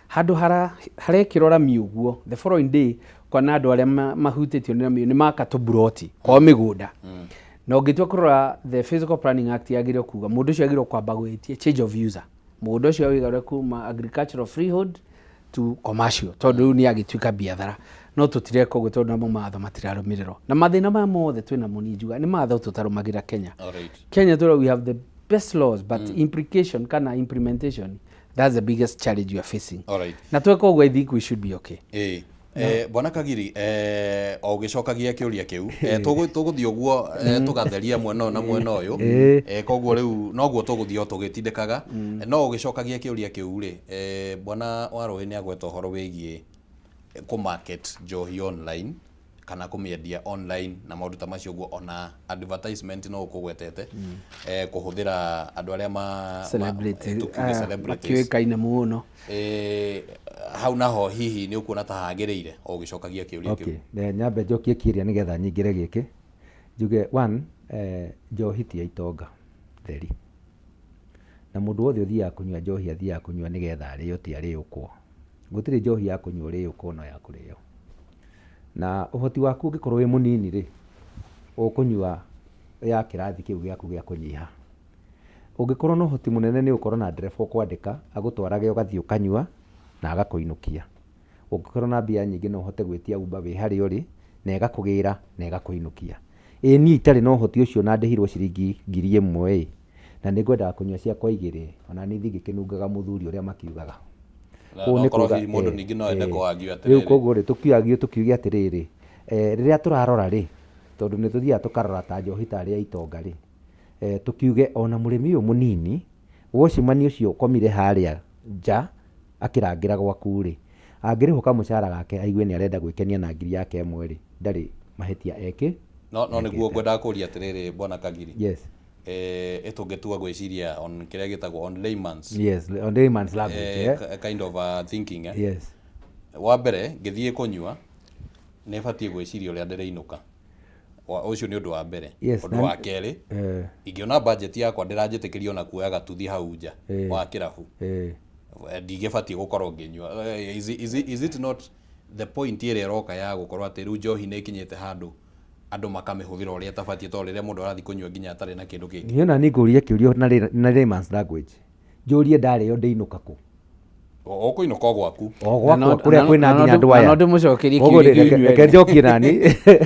B: handũ harekĩrwo rami ũguo, the following day kwana andũ arĩa mahutĩtio nĩ rami nĩ maka tũburoti kwao mĩgũnda. Na ũngĩtua kũrora the Physical Planning Act yagĩrĩirwo kuga mũndũ ũcio agĩrĩirwo kwamba gwĩtia change of user, mũgũnda ũcio wĩgarũre kuma agricultural freehold to commercial, tondũ rĩu nĩ agĩtuĩka biathara. No tũtireka ũguo tondũ namo mawatho matirarũmĩrĩrwo, na mathĩna maya mothe twĩnamo niĩ njugaga nĩ mawatho tũtarũmagĩrĩra Kenya. Kenya tũra we have the best laws, but implication kana implementation, that's the biggest challenge we are facing. Na tweka ũguo, I think we should be okay.
A: Ĩĩ. Bwana Kagiri, o ũgĩcokagia kĩũria kĩu, tũgũthiĩ ũguo, tũgatheria mwena ũyũ na mwena ũyũ. Koguo rĩu noguo tũgũthiĩ o tũgĩtindĩkaga. No ũgĩcokagia kĩũria kĩu rĩ, bwana Warũĩ nĩ agweta ũhoro wĩgiĩ kũ-market njohi online kana kũmĩendia online na maũndũ ta macio ũguo, ona advertisement no ũkũgwetete, kũhũthĩra andũ arĩa
B: celebrity,
A: tũkiuge celebrities
B: makĩũĩkaine mũno.
A: Hau naho hihi nĩ ũkuona ta hagĩrĩire, o ũgĩcokagia kĩũria kĩu?
C: Okay, nyambe njokie kĩũria nĩgetha nyingĩre gĩkĩ. Njuge one, njohi ti ya itonga theri, na mũndũ wothe ũthiaga kũnyua njohi athiaga kũnyua nĩgetha arĩo, ti arĩũkwo. Gũtirĩ njohi ya kũnyua ũrĩũkwo, no ya kũrĩo. Na ũhoti waku ũngĩkorwo wĩ mũnini rĩ, ũkũnyua ya kĩrathi kĩu gĩaku gĩa kũnyiha. Ũngĩkorwo na ũhoti mũnene, nĩ ũgũkorwo na ndereba ũkwandĩka agũtwarage ũgathiĩ ũkanyua na agakũinũkia. Ũngĩkorwo na mbia nyingĩ, no ũhote gwĩtia Uber wĩ harĩa ũrĩ na ĩgakũgĩra na ĩgakũinũkia. Ĩ niĩ itarĩ na ũhoti ũcio na ndĩhirwo ciringi 1000 ĩ, na nĩ ngwendaga kũnyua ciakwa igĩrĩ, ona niĩ thiĩ ngĩkĩnungaga mũthuri ũrĩa makiugaga.
A: Na
C: Kũu nĩ
A: nokorwo
C: kuga,
A: hihi mũndũ ningĩ no ende kũargue
C: rĩu
A: atĩrĩrĩ.
C: Koguo rĩ, tũkiargue tũkiuge atĩrĩrĩ, rĩrĩa tũrarora rĩ, tondũ nĩ tũthiaga tũkarora ta njohi tarĩ ya itonga rĩ, tũkiuge ona mũrĩmi ũyũ mũnini, watchman ũcio ũkomire harĩa nja akĩrangĩra gwaku rĩ, angĩrĩhwo kamũcara gake aigue nĩ arenda gwĩkenia na ngiri yake ĩmwe rĩ, ndarĩ mahĩtia eke.
A: No nĩguo ngwendaga kũria atĩrĩrĩ, bwana Kagiri.
C: Yes.
A: Ĩtũngĩtua gwĩciria on kĩrĩa gĩtagwo on layman's
C: Yes, on layman's language.
A: Kind of thinking.
C: Yes.
A: Wa mbere, ngĩthiĩ kũnyua nĩ batiĩ gwĩciria ũrĩa ndĩrĩinũka. Ũcio nĩ ũndũ wa mbere. Ũndũ wa kerĩ, ingĩona budget yakwa ndĩranjĩtĩkĩria ona kuoya gatuthi hau nja wa kĩrabu, ndingĩbatiĩ gũkorwo ngĩnyua. Is it not the point ĩrĩa ĩroka ya gũkorwo atĩ rĩu njohi nĩ ĩkinyĩte handũ andũ makamĩhũthĩra ũrĩa ĩtabatiĩ, tondũ rĩrĩa mũndũ arathiĩ kũnyua nginya atarĩ na kĩndũ kĩngĩ?
C: Niĩ ona niĩ ngũria kĩũria na layman's language, njũrie, ndarĩo ndĩinũka kũ?
A: Ũkũinũka o gwaku.
C: O gwakwa kũrĩa kwĩna nginya andũ
B: Na
C: aya.
B: no ndĩmũcokerie
C: Koguo
B: kĩũria
C: rĩ,
B: kĩu inyuĩ
C: reke
B: ene.
C: njokie nani.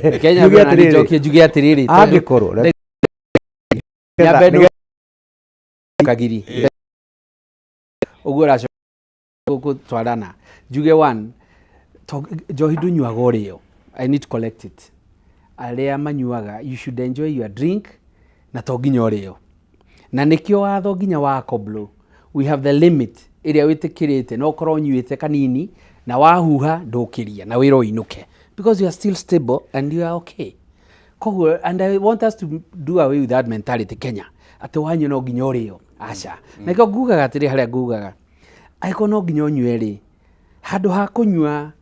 B: Reke nyambe
C: Njuge
B: nani
C: atĩrĩrĩ,
B: njokie njuge atĩrĩrĩ, tondũ
C: angĩkorwo
B: nyambe Kagiri ũguo ũracoka gũtwarana, njuge one, njohi ndũnyuaga ũrĩo. I need to collect it. Arĩa manyuaga, you should enjoy your drink, na to nginya ũrĩo, na nĩkĩo watho nginya wa koblo we have the limit ĩrĩa wĩtĩkĩrĩte no ũkorwo ũnyuĩte kanini na wahuha ndũkĩria na wĩra ũinũke, because you are still stable and you are okay. Koguo, and I want us to do away with that mentality Kenya, atĩ wanyua no nginya ũrĩo. Aca. Na nĩkĩo ngugaga atĩrĩ, harĩa ngugaga angĩkorwo no nginya ũnyue rĩ, handũ ha kũnyua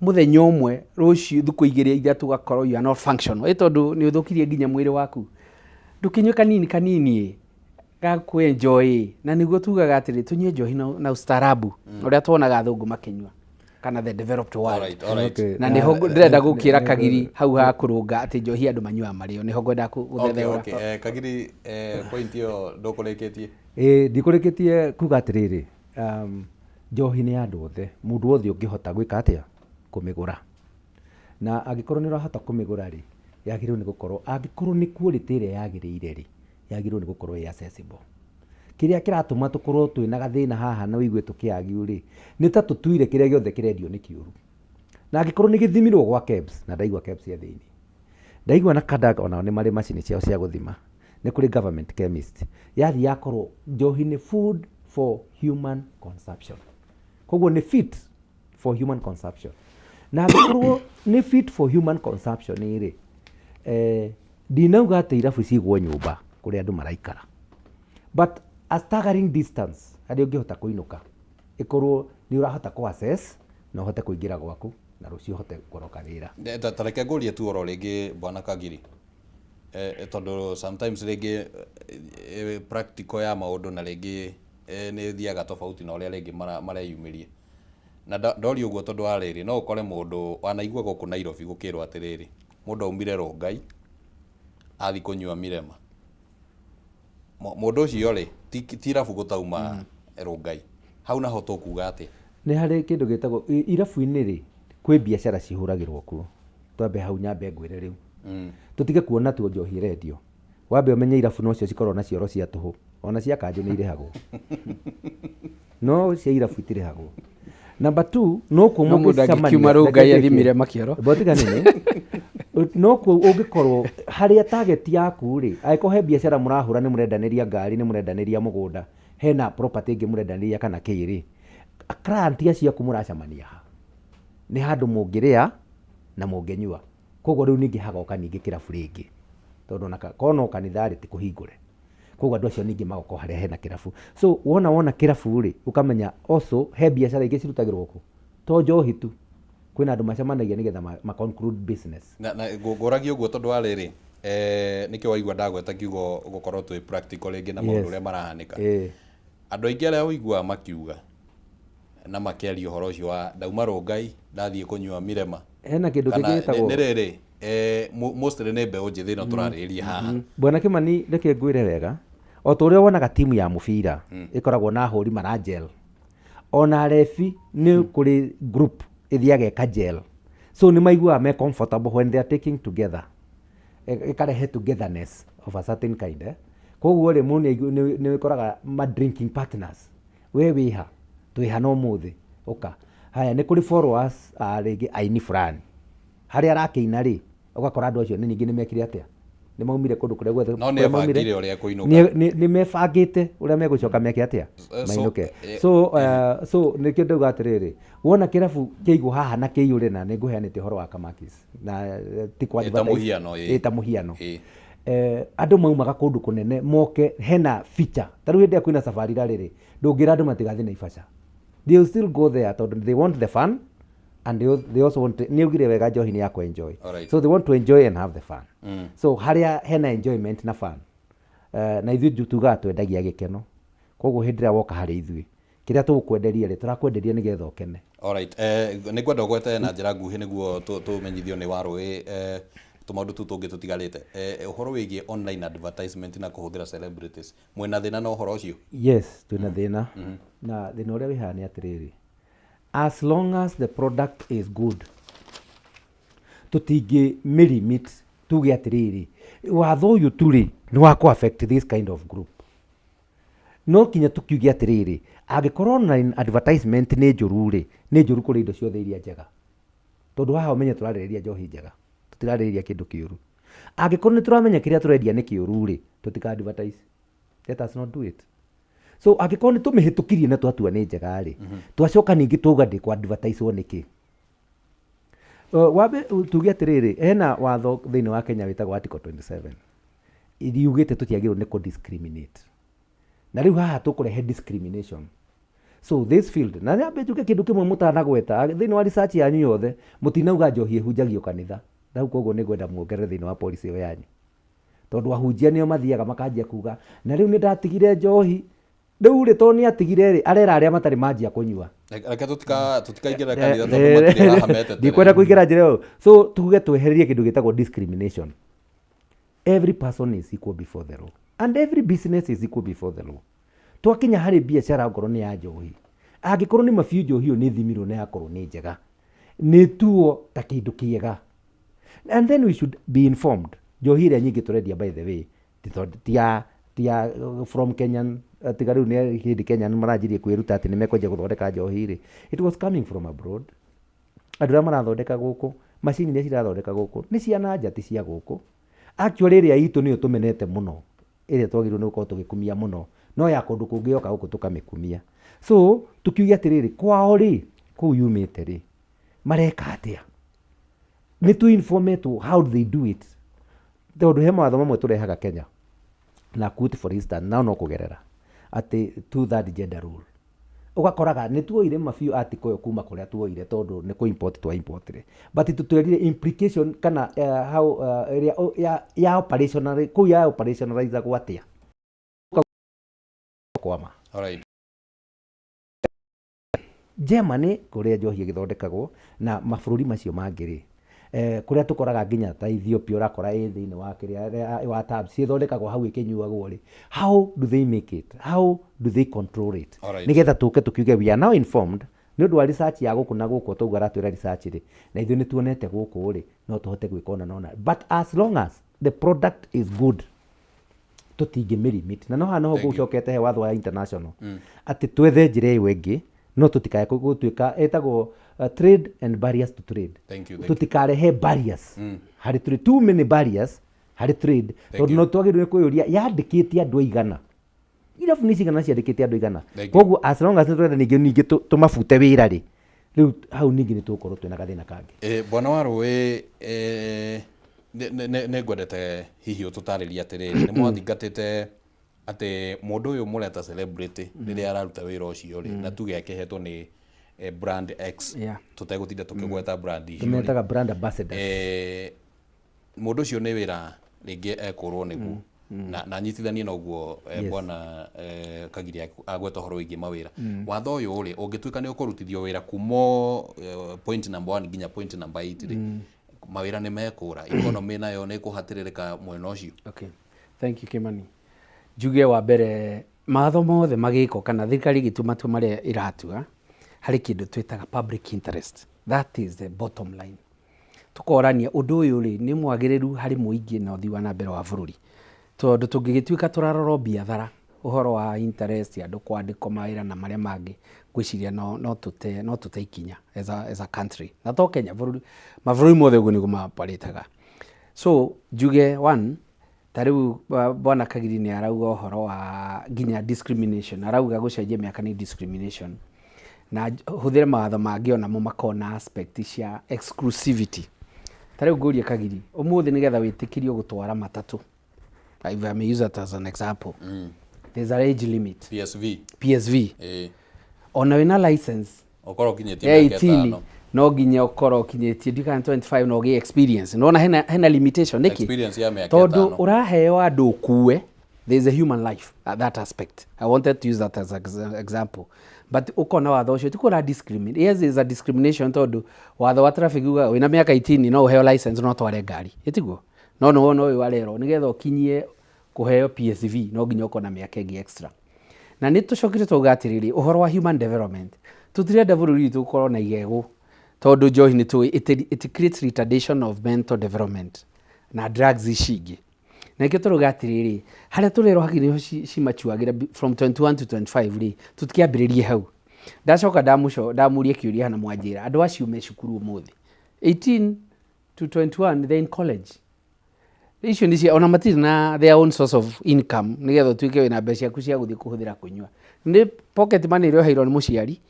B: mũthenya ũmwe, rũciũ thikũ igĩrĩ ithatũ ũgakorwo you are not functional, ĩ tondũ nĩ ũthũkirie nginya mwĩrĩ waku, ndũkĩnyue kanini kanini ĩ ga kũ enjoy. Na nĩguo tugaga atĩrĩ, tũnyue njohi na ustaarabu ũrĩa tuonaga athũngũ makĩnyua kana the developed world.
A: Alright.
B: Na nĩho ndĩrenda gũkĩra Kagiri hau ha kũrũnga atĩ njohi andũ manyuaga marĩo, nĩho ngwenda gũthetheũra.
A: Okay. Kagiri, point ĩyo ndũkũrĩkĩtie?
C: Ĩ, ndikũrĩkĩtie kuga atĩrĩrĩ, njohi nĩ ya andũ othe, mũndũ wothe ũngĩhota gwĩka atĩa kũmĩgũra, na angĩkorwo nĩ ũrahota kũmĩgũra rĩ, yagĩrĩirwo nĩ gũkorwo, angĩkorwo nĩ quality ĩrĩa yagĩrĩire rĩ, Yagĩrĩirwo nĩ gũkorwo ĩ accessible. Kĩrĩa kĩratũma tũkorwo twĩna gathĩna haha na ũigue tũkĩ argue rĩ, nĩ ta tũtuire kĩrĩa gĩothe kĩrendio nĩ kĩũru. Na angĩkorwo nĩ gĩthimirwo gwa KEBS, na ndaigua KEBS e thĩinĩ, ndaigua na KADAG onao nĩ marĩ macini ciao cia gũthima, nĩ kũrĩ government chemist, yathiĩ yakorwo njohi nĩ food for human consumption. Koguo nĩ fit for human consumption. Na angĩkorwo nĩ fit for human consumption rĩ, ndinauga atĩ irabu cigwo nyũmba kũrĩa andũ maraikara, but a staggering distance harĩa ũngĩhota kũinũka, ĩkorwo nĩ ũrahota kũ access na ũhote kũingĩra gwaku na rũciũ ũhote kũroka wĩra.
A: Ta reke ngũrie tu oro rĩngĩ, Bwana Kagiri, tondũ sometimes rĩngĩ practical ya maũndũ na rĩngĩ nĩ ĩthiaga tofauti na ũrĩa rĩngĩ mareyumĩria. Na ndoria ũguo tondũ wa rĩrĩ, no ũkore mũndũ wanaigua gũkũ Nairobi gũkĩrwo atĩrĩrĩ, mũndũ aumire Rongai athiĩ kũnyua Mirema. Mũndũ ũcio rĩ, ti irabu gũtauma Rongai. Hau naho tũkuga atĩa?
C: Nĩ harĩ kĩndũ gĩtagwo irabu-inĩ rĩ, kwĩ biacara cihũragĩrwo kuo. Twambe hau nyambe ngwĩre rĩu. Tũtige kuona tu njohi ĩrendio. Wambe ũmenye irabu nocio cikoragwo na cioro cia tũhũ. Ona cia kanjũ nĩ irĩhagwo. No cia irabu itirĩhagwo. Number 2, no kuo
B: No mũndũ angĩkiuma
C: mũngĩcemania.
B: Rongai athimire makĩoro.
C: Botiga nini. No kuo ũngĩkorwo harĩa target yaku rĩ, angĩkorwo he biacara mũrahũra, nĩ mũrendanĩria ngari, nĩ mũrendanĩria mũgũnda, hena property ĩngĩ mũrendanĩria kana kĩ rĩ, client acio aku mũracemania ha? Nĩ handũ mũngĩrĩa na mũngĩnyua. Koguo rĩu ningĩ hagoka ningĩ kĩrabu rĩngĩ. Tondũ ona korwo no kanitha rĩ, ti kũhingũre. Koguo andũ acio ningĩ magoka o harĩa hena kĩrabu. So wona kĩrabu rĩ, ũkamenya also he biacara ingĩ cirutagĩrwo kũ. To njohi tu. Kwĩna andũ macemanagia nĩgetha ma conclude business.
A: Na ngũragia ũguo tondũ wa rĩrĩ, nĩkĩo waigua ndagweta kiugo gũkorwo twĩ practical rĩngĩ na maũndũ ũrĩa marahanĩka. Andũ aingĩ arĩa ũiguaga makiuga na makĩaria ũhoro ũcio wa ndauma Rongai ndathiĩ kũnyua Mirema.
C: Hena kĩndũ kĩngĩ gĩtagwo
A: Nĩ rĩrĩ, mostly nĩ mbeũ njĩthĩ ĩno tũrarĩrĩria haha.
C: Bwana Kimani, reke ngwĩre wega, o ta ũrĩa wonaga timu ya mũbira ĩkoragwo na ahũri mara gel, ona rebi nĩ kũrĩ group ĩthiaga ĩka gel. So nĩ maiguaga me comfortable when they are taking together. Ĩkarehe togetherness of a certain kind. Koguo rĩ, mũndũ nĩ ũkoraga ma drinking partners. We wĩha, twĩha na ũmũthĩ, ũka. Haya, nĩ kũrĩ followers a rĩngĩ aini fulani. Harĩa arakĩina rĩ, ũgakora andũ acio nĩ ningĩ nĩ mekire atĩa? Nĩ maumire kũndũ kũrĩa guothe
A: No nĩ
C: kũrĩa maumire.
A: ebangire ũrĩa ekũinũka.
C: Nĩ mebangĩte ũrĩa megũcoka meke atĩa? Mainũke. So nĩkĩo ndauga atĩrĩrĩ, wona kĩrabu kĩigwo haha na kĩiyũre, na nĩ ngũheanĩte ũhoro wa Kamakis. Na ti kwa
A: Ĩ ta
C: advertise.
A: mũhiano, ĩ.
C: Ĩ ta mũhiano.
A: Ĩ.
C: Andũ maumaga kũndũ kũnene moke hena feature. Ta rĩu hĩndĩ ĩrĩa kwĩna safari rally rĩ, ndũngĩra andũ matigathiĩ Naivasha. They will still go there tondũ they want the fun and they also want to, nĩ augire wega njohi nĩ ya kũ-enjoy. So they want to enjoy and have the fun. So harĩa hena enjoyment na fun. Na ithuĩ tugaga twendagia gĩkeno. Koguo hĩndĩ ĩrĩa woka harĩ ithuĩ, kĩrĩa tũgũkwenderia rĩ, tũrakwenderia nĩgetha ũkene.
A: Alright. Nĩ ngwenda ũgwete na njĩra nguhĩ nĩguo tũmenyithio nĩ warũĩ tũmaũndũ tũu tũngĩ tũtigarĩte. Ũhoro wĩgiĩ online advertisement na kũhũthĩra celebrities. Mwĩna thĩna na ũhoro ũcio?
C: Yes, twĩna thĩna. Na thĩna ũrĩa wĩ haha nĩ atĩrĩrĩ, as long as the product is good, tũtingĩ mĩlimit tuge atĩrĩrĩ, watho ũyũ tu rĩ, nĩ wa kũ affect this kind of group. No kinya tũkiuge atĩrĩrĩ, angĩkorwo online advertisement nĩ njũru rĩ, nĩ njũru kũrĩ indo ciothe iria njega. Tondũ haha ũmenye tũrarĩrĩria njohi njega, tũtirarĩrĩria kĩndũ kĩũru. Angĩkorwo nĩ tũramenya kĩrĩa tũrendia nĩ kĩũru rĩ, tũtika advertise. Let us not do it. So angĩkorwo nĩ tũmĩhĩtũkirie na twatua nĩ njega rĩ, twacoka ningĩ twauga ndĩkũ advertise nĩkĩ? Wambe tuge atĩrĩrĩ, hena watho thĩinĩ wa Kenya wĩtagwo Article 27 riugĩte tũtiagĩrĩirwo nĩ kũ discriminate. Na rĩu haha tũkũrehe discrimination. So this field, na nyambe njuge kĩndũ kĩmwe mũtanagweta thĩinĩ wa research yanyu yothe, mũtinauga njohi ĩhunjagio kanitha. Rĩu koguo nĩ ngwenda muongerere thĩinĩ wa policy ĩyo yanyu. Tondũ ahunjia nĩo mathiaga makanjia kuga, na rĩu nĩ ndatigire njohi. Rĩu rĩ, tondũ nĩ atigire rĩ, arera arĩa matarĩ manjia kũnyua.
A: Reke tũtikaingĩre kanitha tondũ matirĩ haha metetere.
C: Ndikwenda kũingĩra njĩra ĩyo. So tuge twehererie kĩndũ gĩtagwo discrimination. Every person is equal before the law and every business is equal before the law. Twakinya harĩ biacara ongorwo nĩ ya njohi, angĩkorwo nĩ mabiũ njohi ĩyo nĩ ĩthimirwo na yakorwo nĩ njega, nĩ ĩtuo ta kĩndũ kĩega. And then we should be informed. Njohi ĩrĩa nyingĩ tũrendia by the way, ti tondũ ti ya Ti ya from Kenyan, tiga rĩu nĩ hĩndĩ Kenya nĩ maranjirie kwĩruta atĩ nĩ mekwanjia gũthondeka njohi rĩ. It was coming from abroad. Andũ arĩa marathondeka gũkũ, macini iria cirathondeka gũkũ nĩ cia na nja, ti cia gũkũ. Actually ĩrĩa itũ nĩyo tũmenete mũno, ĩrĩa twagĩrĩirwo nĩ gũkorwo tũgĩkumia mũno, no ya kũndũ kũngĩ yoka gũkũ tũkamĩkumia. So tũkiuge atĩrĩrĩ, kwao rĩ, kũu yumĩte rĩ, mareka atĩa? Nĩ tũ informetwo how do they do it? Tondũ he mawatho mamwe tũrehaga Kenya na quote, for instance, nao no kũgerera atĩ two third gender rule, ũgakoraga nĩ tuoire ma biũ article ĩyo kuma kũrĩa tuoire, tondũ nĩ kũ import twa importire, but tũtwerire implication kana how ĩrĩa ya operational kũu ya operationalizagwo atĩa kwama. Germany, kũrĩa njohi ĩgĩthondekagwo, na mabũrũri macio mangĩ rĩ, kũrĩa tũkoraga nginya ta Ethiopia, ũrakora ĩ thĩinĩ wa kĩrĩa wa tabs ĩthondekagwo hau ĩkĩnyuagwo rĩ, how do they make it? How do they control it? Nĩgetha tũke tũkiuge we are now informed nĩ ũndũ wa research ya gũkũ na gũkũ, toguo aratwĩra research rĩ, na ithuĩ nĩ tuonete gũkũ rĩ, no tũhote gwĩka ona na ona, but as long as the product is good, tũtingĩmĩ na no haha noho
A: Thank you.
C: ngũcokete he watho wa international atĩ twethe njĩra ĩyo ĩngĩ, no tũtikae gũtuĩka ĩtagwo trade and barriers to trade.
A: Thank you, thank you.
C: Tũtikarehe barriers harĩ trade, too many barriers harĩ trade, tondũ
A: you.
C: no twagĩrĩirwo nĩ kwĩyũria yandĩkĩte andũ aigana, irabu nĩ cigana ciandĩkĩte andũ aigana.
A: Thank you.
C: Koguo as long as nĩtũrenda ningĩ tũmabute wĩra rĩ, rĩu hau ningĩ nĩ tũgũkorwo twĩna gathĩna kangĩ.
A: Bwana wa rũĩ, nĩ ngwendete hihi ũtũtarĩrie atĩrĩrĩ, nĩ mwathingatĩte atĩ mũndũ ũyũ mũreta celebrity rĩrĩa araruta wĩra ũcio rĩ, na tuge akĩhetwo nĩ brand X, tũtegũtinda tũkĩgweta brand icio rĩ.
C: Tũmetaga brand ambassadors.
A: Mũndũ ũcio nĩ wĩra rĩngĩ ekũrwo nĩguo na nyitithanie na ũguo bwana Kagiri agweta ũhoro wĩgiĩ mawĩra. Watho ũyũ rĩ, ũngĩtuĩka nĩ ũkũrutithio wĩra kuma point number 1 nginya point number 8 rĩ, mawĩra nĩ mekũra, economy nayo nĩ ĩkũhatĩrĩrĩka mwena ũcio?
B: Okay. Thank you, Kimani. Njuge wa mbere, mawatho mothe magĩkwo kana thirikari ĩgĩtua matua marĩa ĩratua, harĩ kĩndũ twĩtaga public interest. That is the bottom line. Tũkorania ũndũ ũyũ rĩ, nĩ mwagĩrĩru harĩ mũingĩ na ũthii wa na mbere wa bũrũri, tondũ tũngĩgĩtuĩka tũrarora o biathara, ũhoro wa interest andũ kwandĩkwo mawĩra na marĩa mangĩ, ngwĩciria no tũte ikinya as a country, na to Kenya, bũrũri mabũrũri mothe ũguo nĩguo maparĩtaga. So njuge one, ta rĩu bwana Kagiri nĩ arauga ũhoro wa nginya discrimination, arauga gũcenjia mĩaka nĩ discrimination, na hũthĩre mawatho mangĩ onamo makorwo na aspect cia exclusivity. Ta rĩu ngũrie Kagiri, ũmũthĩ nĩgetha wĩtĩkĩrio gũtwara matatũ, if I may use that as an example, there's a age limit.
A: PSV.
B: PSV. Ona wĩna license
A: ũkorwo ũkinyĩtie
B: ya
A: mĩaka
B: 18,
A: 5.
B: No nginya ũkorwo ũkinyĩtie ndikana 25 na ũgĩe experience. Nona hena limitation nĩkĩ?
A: Experience ya mĩaka
B: Tondũ
A: 5.
B: ũraheo andũ ũkue, there is a human life at that aspect. I wanted to use that as an example, but ũkona watho ũcio ti kũra discriminate. Yes, is a discrimination, tondũ watho wa traffic ugaga wĩna mĩaka 18 no ũheo license, no tware ngari, ĩtiguo? No nĩ wona ũyũ arerwo nĩgetha ũkinyie kũheo PSV no nginya ũkorwo na mĩaka ĩngĩ extra. Na nĩ tũcokire twauga atĩrĩrĩ, ũhoro wa human development, tũtirenda bũrũri witũ gũkorwo na igego, tondũ njohi nĩ tũĩ it creates retardation of mental development na drugs ici ingĩ. Na nĩkĩo tũrauga atĩrĩrĩ, harĩa tũrerwo hakiri nĩho cimachuagĩra from 21 to 25 rĩ, tũtikĩambĩrĩrie hau. Ndacoka ndamũria kĩũria hana, mwanjĩra andũ acio me cukuru ũmũthĩ, 18 to 21, they're in college. Icio nĩ cia ona matirĩ na their own source of income, nĩgetha ũtuĩke wĩna mbeca ciaku cia gũthiĩ kũhũthĩra kũnyua. Nĩ pocket money ĩrĩa ũheirwo nĩ mũciari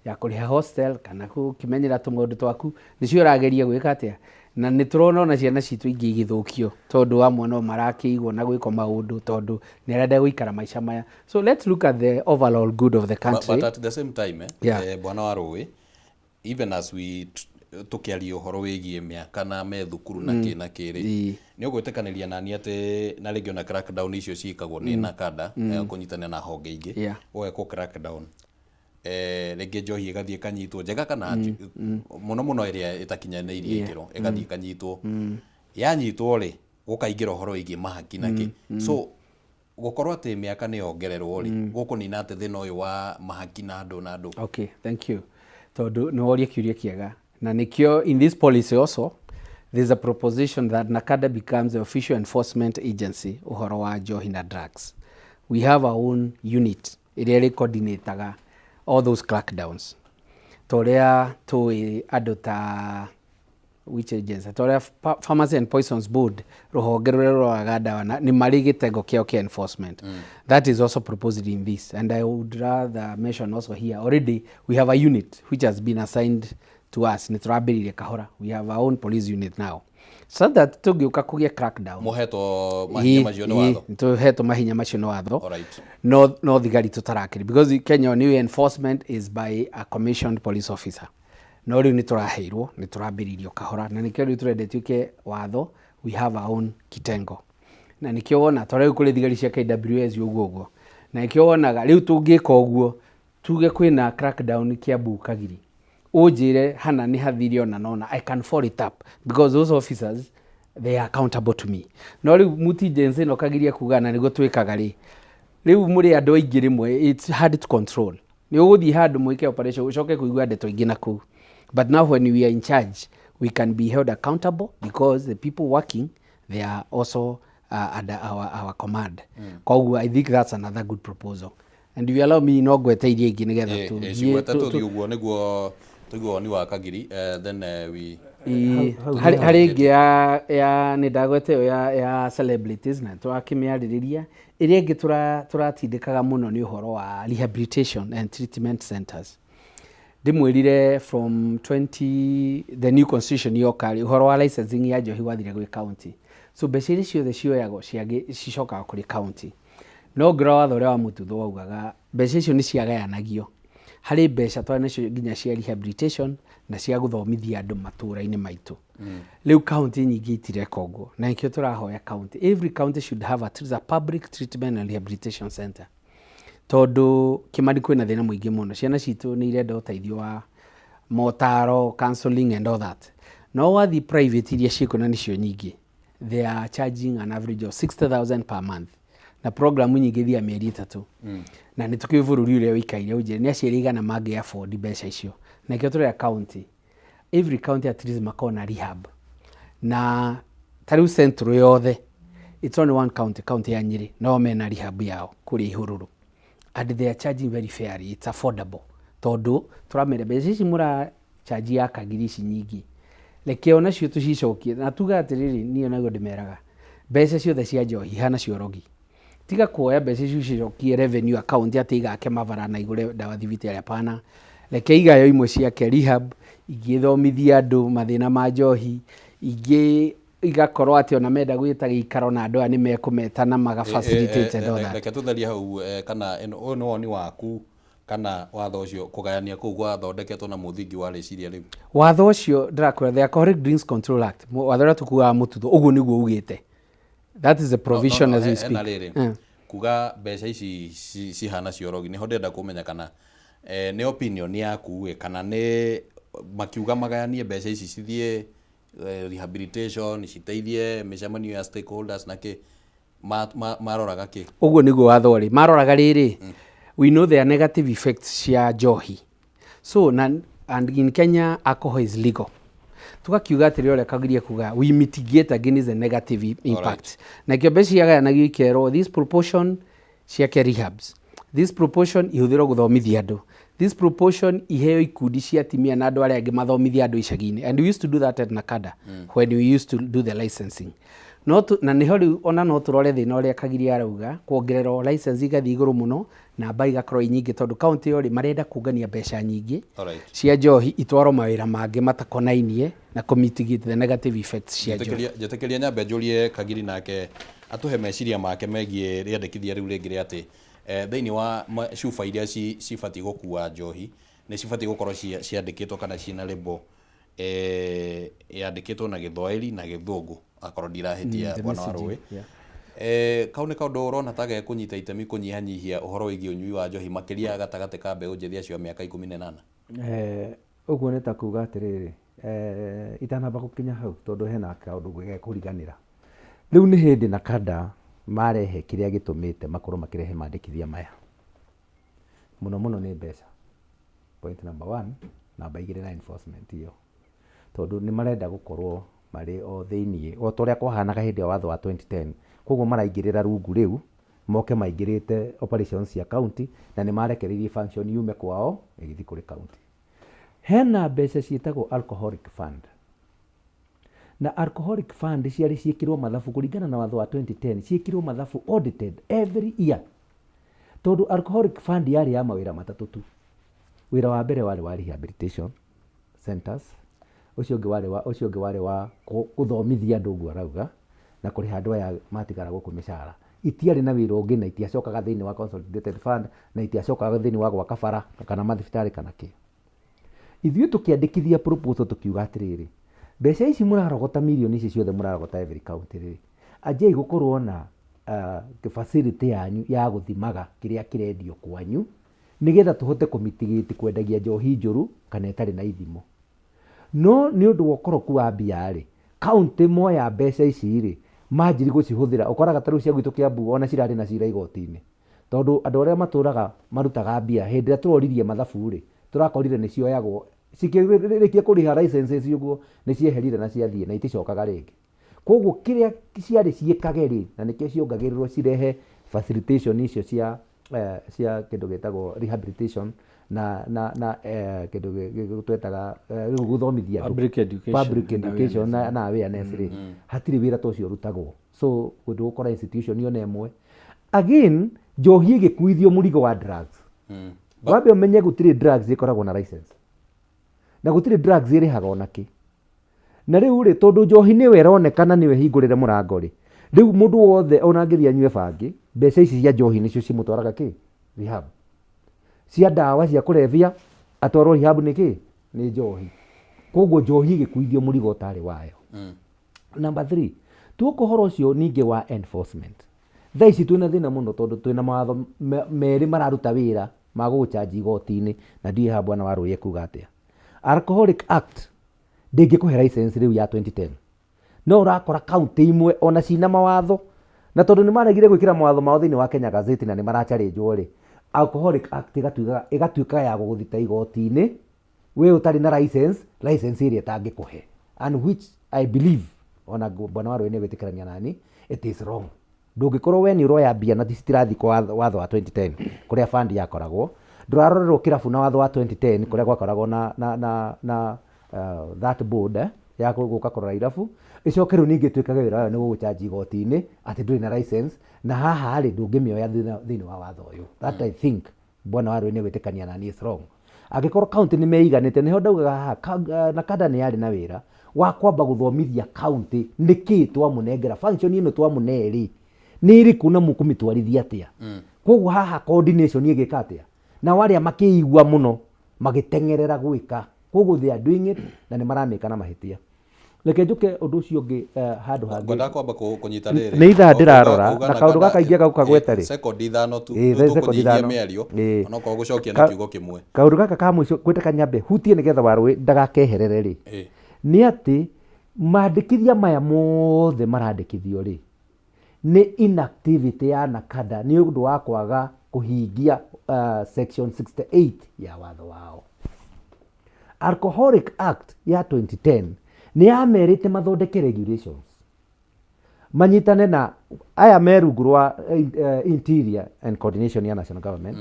B: ya kũrĩha hostel kana gũkĩmenyera tũmaũndũ twaku, nĩcio ũrageria gwĩka atĩa. Na nĩ tũrona ona ciana citũ ingĩ igĩthũkio tondũ amwe no marakĩigwo na gwĩkwo maũndũ tondũ nĩ arenda gũikara maica maya. So let's look at the overall good of the country.
A: But at the same time, bwana wa rũĩ, even as we tũkĩaria ũhoro wĩgiĩ mĩaka na me thukuru na kĩ na kĩ rĩ, nĩ ũgwĩtĩkanĩria nani atĩ na rĩngĩ ona crackdown icio ciĩkagwo nĩ NACADA kũnyitanĩra na honge ingĩ, gũgekwo crackdown, rĩngĩ njohi ĩgathiĩ ĩkanyitwo njega kana mũno mũno ĩrĩa ĩtakinyanĩirie ikĩro ĩgathiĩ ĩkanyitwo. Yanyitwo rĩ, gũkaingĩra ũhoro wĩgiĩ mahaki na kĩ. So gũkorwo atĩ mĩaka nĩ yongererwo rĩ, gũkũnina atĩ thĩna ũyũ wa mahaki na andũ na andũ?
B: Okay, thank you. Tondũ nĩ woria kĩũria kĩega, na nĩkĩo in this policy also There's a proposition that NACADA becomes the official enforcement agency ũhoro wa njohi na drugs. We have our own unit ĩrĩa ĩrĩ coordinataga all those crackdowns, ta ũrĩa tũĩ andũ ta which agency, ta ũrĩa Pharmacy and Poisons Board, rũhonge rũrĩa rũroraga ndawa, na nĩ marĩ gĩtengo kĩao kĩa enforcement. That is also proposed in this, and I would rather mention also here already we have a unit which has been assigned to us. Nĩ tũrambĩrĩria kahora. We have our own police unit now so that tũngĩũka kũgĩa crackdown.
A: Mũhetwo mahinya macio nĩ watho?
B: Tũhetwo mahinya macio nĩ watho. No thigari tũtarakĩri, because Kenya new enforcement is by a commissioned police officer, no rĩu nĩ tũraheirwo, nĩ tũrambĩrĩirio kahora, na nĩkĩo rĩu tũrenda ĩtuĩke watho. We have our own kitengo, na nĩkĩo wona ta rĩu kũrĩ thigari cia KWS ũguo ũguo, na nĩkĩo wonaga rĩu tũngĩka ũguo, tuge kwĩna crackdown Kiambu, Kagiri, ũnjĩre hana nĩ hathire ona nona, I can follow it up because those officers, they are accountable to me. No rĩu mutijensi ĩno Kagiria kuga na nĩguo twĩkaga rĩ, rĩu mũrĩ andũ aingĩ, rĩmwe it's hard to control. Nĩ ũgũthiĩ handũ mwĩke operation, ũcoke kũigua ndeto ingĩ na kũu. But now when we are in charge, we can be held accountable because the people working, they are also under our command. Koguo I think that's another good proposal, and if you allow me, no ngwete iria ingĩ nĩgetha tũthiĩ.
A: Cigwete tũthiĩ ũguo nĩguo tũigue woni wa Kagiri, then we
B: Harĩ ĩngĩ ya nĩ ndagwete ĩyo ya celebrities na tũrakĩmĩarĩrĩria. Ĩrĩa ĩngĩ tũratindĩkaga mũno nĩ ũhoro wa rehabilitation and treatment centers. Ndĩmwĩrire from 20 the new constitution yoka rĩ, ũhoro wa licensing ya njohi wathire gwĩ county, so mbeca iria ciothe cioyagwo cicokaga kũrĩ county. No ngĩrora watho ũrĩa wa Mũtutho waugaga mbeca icio nĩ ciagayanagio harĩ mbeca twarĩ nacio nginya cia rehabilitation na cia gũthomithia andũ matũũra-inĩ maitũ. Rĩu county nyingĩ itireka ũguo, na nĩkĩo tũrahoya county, every county should have at least a public treatment and rehabilitation center, tondũ Kĩmani kwĩna thĩna mũingĩ mũno. Ciana citũ nĩ irenda ũteithio wa motaro, counseling and all that. No wathiĩ private iria ciĩkuo, na nĩcio nyingĩ, they are charging an average of 60,000 per month, na programu nyingĩ ithiaga mĩeri 3. Na nĩ tũkĩũĩ bũrũri ũrĩa ũikaire, ũnjĩre nĩ aciari aigana mangĩ afford mbeca icio. Na nĩkĩo tũrera county, every county at least makorwo na rehab. Na ta rĩu central yothe, it's only one county, county ya Nyĩrĩ, no mena rehab yao kũrĩa Ihũrũrũ, and they are charging very fairly, it's affordable, tondũ tũramera mbeca ici mũra charge ya Kagiri ici nyingĩ, reke onacio tũcicokie. Na tuga atĩrĩrĩ, niĩ onaguo ndĩmeraga mbeca ciothe cia njohi ihana ciorogi, tiga kuoya mbeca icio cicokie revenue account atĩ igake mabara na igũre ndawa thibitarĩ. Hapana, reke igayo imwe ciake rehab, ingĩ ithomithie andũ mathĩna ma njohi, ingĩ igakorwo atĩ ona menda gwĩta gĩikaro na andũ aya nĩ mekũmeta na maga facilitate and all that.
A: Reke tũtherie hau, kana ũyũ nĩ woni waku kana watho ũcio kũgayania kũu gwathondeketwo na mũthingi wa rĩciria rĩu?
B: Watho ũcio ndĩrakwĩra, the Alcoholic Drinks Control Act, watho ũrĩa tũkuaga mũtutho, ũguo nĩguo ugĩte. That is the provision.
A: No, no,
B: as we speak.
A: Hena rĩrĩ kuga mbeca ici cihana ciorogi, nĩho ndĩrenda kũmenya kana nĩ opinion yaku ĩ, kana nĩ makiuga magayanie mbeca ici cithiĩ rehabilitation, citeithie mĩcemanio ya stakeholders na kĩ, maroraga kĩ?
B: Ũguo nĩguo watho ũrĩ. Maroraga rĩrĩ, we know there are negative effects cia njohi, so na and in Kenya alcohol is legal. Tugakiuga atĩrĩ, ũrĩa Kagiria kuga, we mitigate against the negative impact. Na kĩo mbeca ciagayanagio ikerwo this proportion ciake rehabs, this proportion ihũthĩrwo gũthomithia andũ, this proportion iheo ikundi cia atimia na andũ arĩa angĩ mathomithia andũ icagi-inĩ. And we used to do that at NACADA when we used to do the licensing. No tu, na niho rĩu ona no tũrore thĩna ũrĩa Kagiria arauga, kuongererwo license igathiĩ igũrũ mũno, namba igakorwo i nyingĩ, tondũ kaunti ĩyo rĩ, marenda kũngania mbeca nyingĩ cia njohi itwarwo mawĩra mangĩ matakonainie na kũ mitigate the negative effects cia njohi.
A: Njĩtĩkĩria nyambe njũrie Kagiri nake atũhe meciria make megiĩ rĩandĩkithia rĩu rĩngĩ rĩa atĩ thĩinĩ wa cuba iria cibatiĩ gũkua njohi nĩ cibatiĩ gũkorwo ciandĩkĩtwo kana ciĩna label yandĩkĩtwo na Gĩthwaĩri na Gĩthũngũ, akorwo ndirahĩtia,
B: the
A: bwana wa
B: messaging,
A: rũĩ.
B: Yeah.
A: Kau nĩ kaũndũ ũrona ta gekũnyita itemi kũnyihanyihia ũhoro wĩgiĩ ũnyui wa njohi, makĩria gatagatĩ ka mbeũ njĩthĩ acio a mĩaka 18?
C: Ũguo nĩ ta kuga atĩrĩrĩ, itanamba gũkinya hau, tondũ hena kaũndũ gekũriganĩra. Rĩu nĩ hĩndĩ NACADA marehe kĩrĩa gĩtũmĩte makorwo makĩrehe mandĩkithia maya, mũno mũno nĩ mbeca, point number one. Namba igĩrĩ na enforcement ĩyo, tondũ nĩ marenda gũkorwo marĩ o thĩiniĩ o ta ũrĩa kwahanaga hĩndĩ ya watho wa 2010. Koguo maraingĩrĩra rungu rĩu moke maingĩrĩte operations cia county na nĩ marekereirie function yume kwao ĩgĩthiĩ kũrĩ county. Hena mbeca ciĩtagwo alcoholic fund. Na alcoholic fund ciarĩ ciĩkĩrwo mathabu kũringana na watho wa 2010, ciĩkĩrwo mathabu audited every year. Tondũ alcoholic fund yarĩ ya mawĩra matatũ tu. Wĩra wa mbere warĩ wa rehabilitation centers, ũcio ũngĩ warĩ wa, ũcio ũngĩ warĩ wa gũthomithia andũ ũguo arauga, na kũrĩha andũ aya matigara gũkũ mĩcara. Itiarĩ na wĩra ũngĩ na itiacokaga thĩinĩ wa consolidated fund, na itiacokaga thĩinĩ wa gwaka bara kana mathibitarĩ kana kĩ. Ithuĩ tũkĩandĩkithia proposal tũkiuga atĩrĩrĩ, mbeca ici mũrarogota mirioni ici ciothe mũrarogota every county rĩ, anjiai gũkorwo na facility yanyu ya gũthimaga kĩrĩa kĩrendio kwanyu, nĩgetha tũhote kũmitigĩti kwendagia njohi njũru kana ĩtarĩ na ithimo. No nĩ ũndũ wa ũkoroku wa mbia rĩ, county moya mbeca ici rĩ, manjiri gũcihũthĩra, ũkoraga ta rĩu cia gwitũ Kiambu ona cirarĩ na cira igoti-inĩ. Tondũ andũ arĩa matũraga marutaga mbia, hĩndĩ ĩrĩa tũroririe mathabu rĩ, tũrakorire nĩ cioyagwo, cikĩrĩkia kũrĩha licenses ũguo, nĩ cieherire na ciathiĩ na iticokaga rĩngĩ. Koguo kĩrĩa ciarĩ ciĩkage rĩ, na nĩkĩo ciongagĩrĩrwo cirehe facilitation icio cia cia kĩndũ gĩtagwo rehabilitation na na na kĩndũ twetaga rĩu gũthomithia andũ.
B: Public education
C: Public
B: and
C: education
B: awareness.
C: na awareness rĩ, hatirĩ wĩra ta ũcio ũrutagwo. So ndũgũkora institution ona ĩmwe. Again, njohi ĩgĩkuithio mũrigo wa drugs. Wambe ũmenye gũtirĩ drugs ĩkoragwo na license. Na gũtirĩ drugs ĩrĩhaga ona kĩ. Na rĩu rĩ, tondũ njohi nĩyo ĩronekana nĩyo ĩhingũrĩre mũrango rĩ, rĩu mũndũ wothe ona angĩthiĩ anyue bangi, mbeca ici cia njohi nĩcio cimũtwaraga kĩ? Rehab. Cia ndawa cia kũrebia, atwarwo rehab nĩ kĩ? Nĩ njohi. Koguo njohi ĩgĩkuithio mũrigo ũtarĩ wayo. Number 3, tuoka ũhoro ũcio ningĩ wa enforcement. Thaa ici twĩna thĩna mũno tondũ twĩna mawatho merĩ mararuta wĩra ma gũgũchanji igoti-inĩ, na ndiũĩ haha bwana wa Rũĩ ekuga atĩa. Alcoholic Act ndĩngĩkũhe license rĩu ya 2010. No ũrakora county imwe ona cina mawatho, na tondũ nĩ maregire gwĩkĩra mawatho mao thĩinĩ wa Kenya Gazette na nĩ maracharĩnjwo rĩ, Alcoholic Act ĩgatuĩka ya gũgũthita igoti-inĩ we ũtarĩ na license, license ĩrĩa ĩtangĩkũhe, and which I believe ona bwana wa Rũĩ nĩ egwĩtĩkĩrania nani, it is wrong. Ndũngĩkorwo we nĩ ũroya mbia na citirathiĩ kwa watho wa 2010 kũrĩa fund yakoragwo, ndũrarorerwo kĩrabu na watho wa 2010 kũrĩa gwakoragwo na that board ya gũka kũrora irabu, ĩcoke rĩu ningĩ ĩtuĩkage wĩra wayo nĩ gũgũchanji igoti-inĩ atĩ ndũrĩ na license, na haha rĩ ndũngĩmĩoya thĩinĩ wa watho ũyũ. That I think bwana wa Rũĩ nĩ egwĩtĩkania nani is wrong. Angĩkorwo county nĩ meiganĩte, nĩho ndaugaga haha, NACADA nĩ yarĩ na wĩra wa kwamba gũthomithia county nĩkĩ twamũnengera function ĩno twamũne rĩ nĩ ĩrĩkũ na mũkũmĩtwarithia atĩa. Koguo haha coordination ĩgĩka atĩa, nao arĩa makĩigua mũno magĩteng'erera gwĩka, koguo they are doing it na nĩ maramĩka na mahĩtia. Reke njũke ũndũ ũcio ũngĩ handũ hangĩ.
A: Ngwendaga kwamba kũnyita rĩrĩ.
C: Nĩ ithaa ndĩrarora,
A: Uga
C: na kaũndũ gaka ingĩaga gũkagweta rĩ.
A: Sekondi ithano tu,
C: Ĩĩ,
A: rĩu
C: sekondi
A: tũkũnyihia
C: ithano.
A: mĩario,
C: Ĩĩ.
A: onokorwo gũcokia na kiugo kĩmwe.
C: Kaũndũ gaka ka mũico ngwĩtĩka nyambe hutie nĩgetha Warũĩ ndagakeherere rĩ. Nĩ atĩ mandĩkithia maya mothe marandĩkithio rĩ, nĩ inactivity ya NACADA nĩ ũndũ wa kwaga kũhingia section 68 ya watho wao. Alcoholic Act ya 2010 nĩ yamerĩte mathondeke regulations manyitane na aya me rungu rwa Interior and Coordination ya National Government,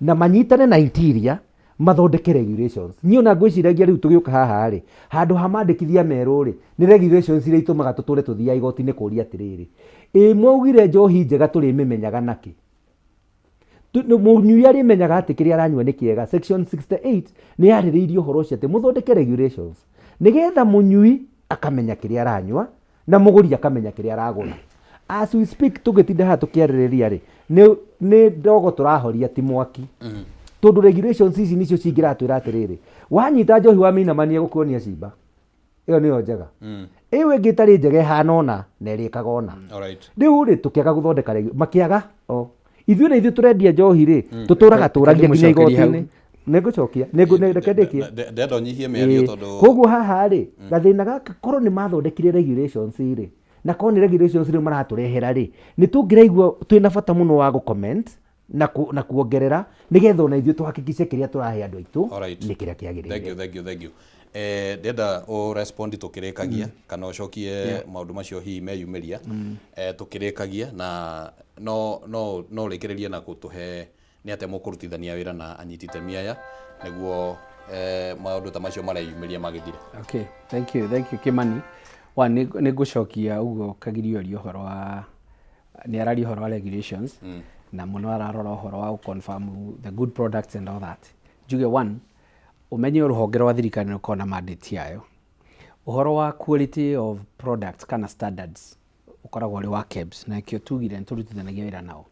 C: na manyitane na Interior mathondeke regulations. Niĩ ona ngwĩciragia rĩu tũgĩũka haha rĩ, handũ ha mandĩkithia merũ rĩ, nĩ regulations iria itũmaga tũtũre tũthiaga igoti-inĩ kũria atĩrĩrĩ, ĩ mwaugire njohi njega tũrĩmĩmenyaga nakĩ? Mũnyui arĩmenyaga atĩ kĩrĩa aranyua nĩ kĩega. Section 68 nĩ yarĩrĩirie ũhoro ũcio atĩ mũthondeke regulations nĩgetha mũnyui akamenya kĩrĩa aranyua na mũgũri akamenya kĩrĩa aragũra. As we speak tũgĩtinda haha tũkĩarĩrĩria rĩ, nĩ ndogo tũrahoria ti mwaki. Tondũ regulations ici nĩcio cingĩratwĩra atĩrĩrĩ, wanyita njohi wamĩinamania gũkuonia cimba, ĩyo nĩyo njega. Ĩyo ĩngĩ ĩtarĩ njega ĩhana ũna na ĩrĩkaga ũna. Rĩu rĩ tũkĩaga gũthondeka makĩaga o ithuĩ na ithuĩ tũrendia njohi rĩ, tũtũraga tũragia nginya
B: Ndĩmũcokerie hau.
C: igoti-inĩ. Nĩngũcokia, reke ndĩkie.
A: Ndenda ũnyihie mĩario tondũ
C: Koguo haha rĩ, gathĩna gaka korwo nĩ mathondekire regulations rĩ, na korwo nĩ regulations rĩu maratũrehera rĩ, nĩ tũngĩraigua twĩna bata mũno wa gũ-comment na kuongerera nĩgetha ona ithuĩ tũhakikice kĩrĩa tũrahe andũ aitũ nĩ kĩrĩa kĩagĩrĩire.
A: Thank you, thank you, thank you. Ndĩrenda ũ respond tũkĩrĩkagia kana ũcokie maũndũ macio hihi meyumĩria tũkĩrĩkagia, na no ũrĩkĩrĩrie na gũtũhe nĩ atĩa mũkũrutithania wĩra na anyiti itemi aya nĩguo maũndũ ta macio mareyumĩria magĩthire.
B: Okay, thank you, thank you, Kimani. One, nĩ ngũcokia ũguo Kagiri oria ũhoro wa, nĩ araria ũhoro wa regulations na mũno ararora ũhoro wa gũ-confirm the good products and all that. Njuge one, ũmenye rũhonge rwa thirikari nĩ rũkoragwo na mandate yayo. Ũhoro wa quality of products kana standards ũkoragwo ũrĩ wa KEBS, na nĩkĩo tugire nĩ tũrutithanagia wĩra nao.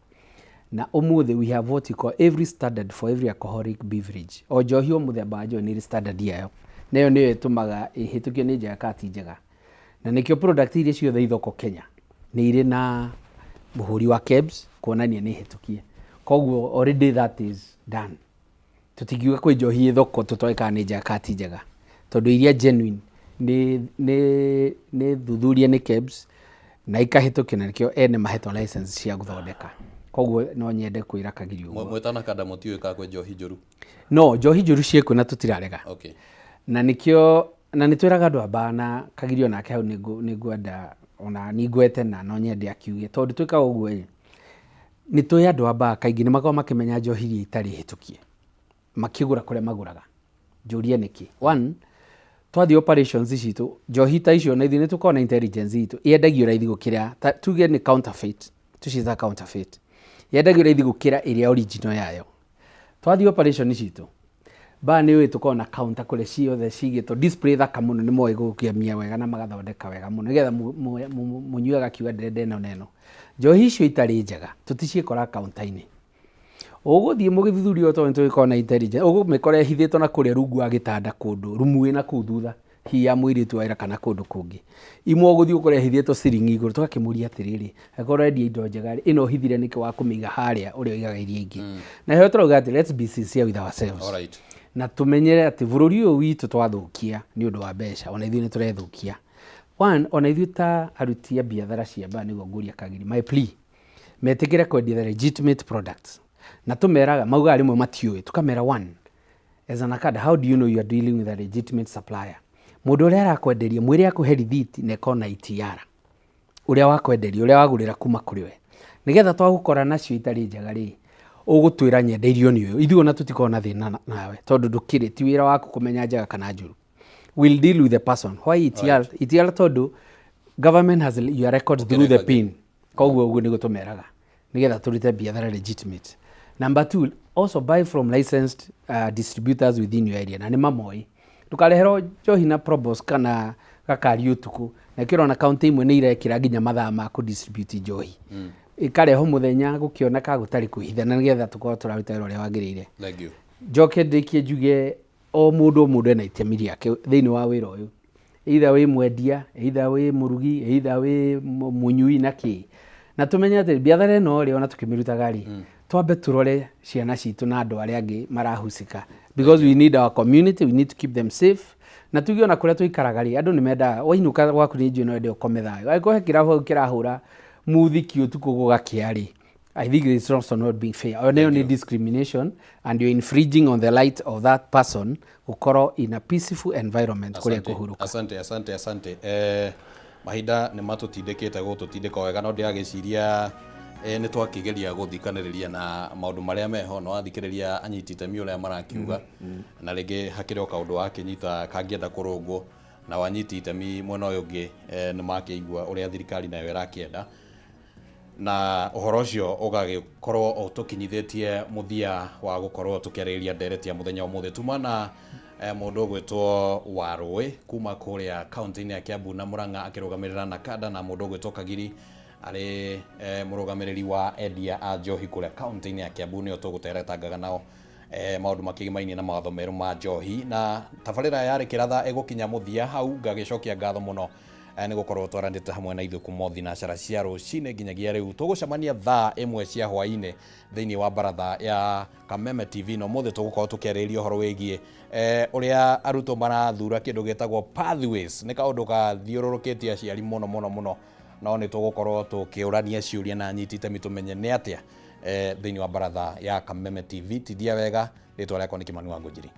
B: Na ũmũthĩ we have what you call every standard for every alcoholic beverage. O njohi, o mũthemba wa njohi nĩ ĩrĩ standard yayo, na ĩyo nĩyo ĩtũmaga ĩhĩtũkio nĩ njega kana ti njega. Na nĩkĩo product iria ciothe ithoko Kenya nĩ irĩ na mũhũri wa KEBS kuonania nĩ hĩtũkie. Koguo already that is done. Tũtingiuga kwĩ njohi ĩ thoko tũtoĩ kana nĩ njega kana ti njega, tondũ iria genuine nĩ thuthurie nĩ KEBS na ikahĩtũkio, na nĩkĩo ene mahetwo license cia gũthondeka. Koguo no nyende kwĩra Kagiri ũguo.
A: Mwĩtana kanda mũtiũĩ kana kwĩ njohi njũru?
B: No njohi njũru ciĩkuo na tũtirarega. Na nĩkĩo na nĩ twĩraga andũ amba na Kagiri onake hau nĩ ngwenda ona nĩ ngwete na no nyende akiuge, tondũ twĩkaga ũguo ĩ, nĩ tũĩ andũ amba kaingĩ nĩ makoragwo makĩmenya njohi iria itarĩ hĩtũkie makĩgũra kũrĩa magũraga. Njũrie nĩkĩ? One, twathiĩ operations citũ, njohi ta icio na ithuĩ nĩ tũkoragwo na intelligence itũ, yendagio raithi gũkĩra tuge nĩ counterfeit, tũciĩtaga counterfeit, yendagio raithi gũkĩra ĩrĩa original yayo. Twathiĩ operation citũ ba nĩ ũĩ tũkoragwo na counter kũrĩa ciothe cigĩtwo display thaka mũno, nĩ moĩ gũkĩamia wega na magathondeka wega mũno nĩgetha mũnyui agakiuga ndĩrenda ĩno na ĩno. Njohi icio itarĩ njega tũticiĩkora counter-inĩ. Ũgũthiĩ mũgĩthuthuria, tondũ nĩtũgĩkoragwo na intelligence, ũgũmĩkora ĩhithĩtwo na kũrĩa rungu wa gĩtanda, kũndũ rumu ĩna kũu thutha, hihi ya mũirĩtu wa wĩra kana kũndũ kũngĩ. Imwe ũgũthiĩ ũkore ĩhithĩtwo ciringi igũrũ. Tũgakĩmũria atĩrĩrĩ, angĩkorwo ũrendia indo njega rĩ, ĩno ũhithire nĩkĩ wa kũmĩiga harĩa ũrĩa ũigaga iria ingĩ? Na hĩo tũrauga atĩ let's be sincere with ourselves na tũmenyere atĩ bũrũri ũyũ witũ twathũkia nĩ ũndũ wa mbeca, ona ithuĩ nĩ tũrethũkia. One, ona ithuĩ ta aruti a biathara cia mbaa, nĩguo ngũria Kagiri, my plea, metĩkĩre kwendia the legitimate products. Na tũmeraga, maugaga rĩmwe matiũĩ, tũkamera one, as an acad, how do you know you are dealing with a legitimate supplier? Mũndũ ũrĩa arakwenderia, mwĩre akũhe rithiti na ĩkorwo na ETR, ũrĩa wakwenderia, ũrĩa wagũrĩra kuma kũrĩ we, nĩgetha twagũkora nacio itarĩ njega rĩ, ũgũtwĩra nyendeirio nĩ ũyũ. Ithuĩ ona tũtikoragwo na thĩna nawe, tondũ ndũkĩrĩ ti wĩra waku kũmenya njega kana njũru. We'll deal with the person. Why ETR? ETR tondũ government has your records through the PIN. Koguo ũguo nĩguo tũmeraga nĩgetha tũrute biathara legitimate. Number two, also buy from licensed distributors within your area, na nĩ mamoĩ. Ndũkareherwo njohi na probos kana gakari ũtukũ. Na kĩo ũrona kaunti imwe nĩ irekĩra nginya mathaa ma kũ distribute njohi, ĩkarehwo mũthenya gũkĩoneka gũtarĩ kwĩhitha, na nĩgetha tũkorwo tũraruta wĩra ũrĩa wagĩrĩire.
A: Thank you.
B: Njoke ndĩkie njuge o mũndũ, o mũndũ ena itemi rĩake thĩinĩ wa wĩra ũyũ, either wĩ mwendia, either wĩ mũrugi, either wĩ mũnyui na kĩ. Na tũmenye atĩ biathara ĩno rĩ, ona tũkĩmĩrutaga rĩ, twambe tũrore ciana citũ na andũ arĩa angĩ marahusika, because we need our community, we need to keep them safe. Na tuge ona kũrĩa tũikaraga rĩ, andũ nĩ mendaga wainũka gwaku, nĩ njũĩ no wende ũkome thayũ. Angĩkorwo he kĩrabu hau kĩrahũra muthiki ũtukũ gũgakĩa rĩ, I think it's also not being fair. Ona ĩyo nĩ discrimination and you're infringing on the right of that person gũkorwo in a peaceful environment kũrĩa
A: Asante,
B: kũhurũka.
A: Asante, asante, asante. Mahinda nĩ matũtindĩkĩte gũtũtindĩka wega, no ndĩragĩciria nĩ twakĩgeria gũthikanĩrĩria na maũndũ marĩa meho, no wathikĩrĩria anyiti itemi ũrĩa marakiuga, na rĩngĩ hakĩrĩ o kaũndũ wakĩnyita kangĩenda kũrũngwo, na wanyiti itemi mwena ũyũ ũngĩ nĩ makĩigua ũrĩa thirikari nayo ĩrakĩenda, na ũhoro ũcio ũgagĩkorwo ũtũkinyithĩtie mũthia wa gũkorwo tũkĩarĩrĩria ndereti ya mũthenya ũmũthĩ. Tuma na mũndũ ũgwĩtwo Warũĩ kuma kũrĩa kaunti-inĩ ya Kiambu na Murang'a akĩrũgamĩrĩra NACADA, na mũndũ ũgwĩtwo Kagiri arĩ mũrũgamĩrĩri wa endia a njohi kũrĩa kaunti-inĩ ya Kiambu, nĩo tũgũteretangaga nao maũndũ makĩgimainie na mawatho merũ ma njohi. Na tabarĩra yarĩ kĩratha ĩgũkinya mũthia hau, ngagĩcokia ngatho mũno nĩ gũkorwo twaranĩte hamwe na ithuĩ kuma thinacara cia rũcinĩ nginyagia rĩu. Tũgũcemania thaa 1 cia hwaĩ-inĩ thĩinĩ wa baratha ya Kameme TV, na ũmũthĩ tũgũkorwo tũkĩarĩrĩria ũhoro wĩgiĩ ũrĩa arutwo marathura kĩndũ gĩtagwo pathways. Nĩ kaũndũ kathiũrũrũkĩtie aciari mũno mũno mũno, no nĩ tũgũkorwo tũkĩũrania ciũria na anyiti itemi tũmenye nĩ atĩa thĩinĩ wa baratha ya Kameme TV. Tithia wega, rĩtwa rĩakwa nĩ Kimani wa Ngũnjiri.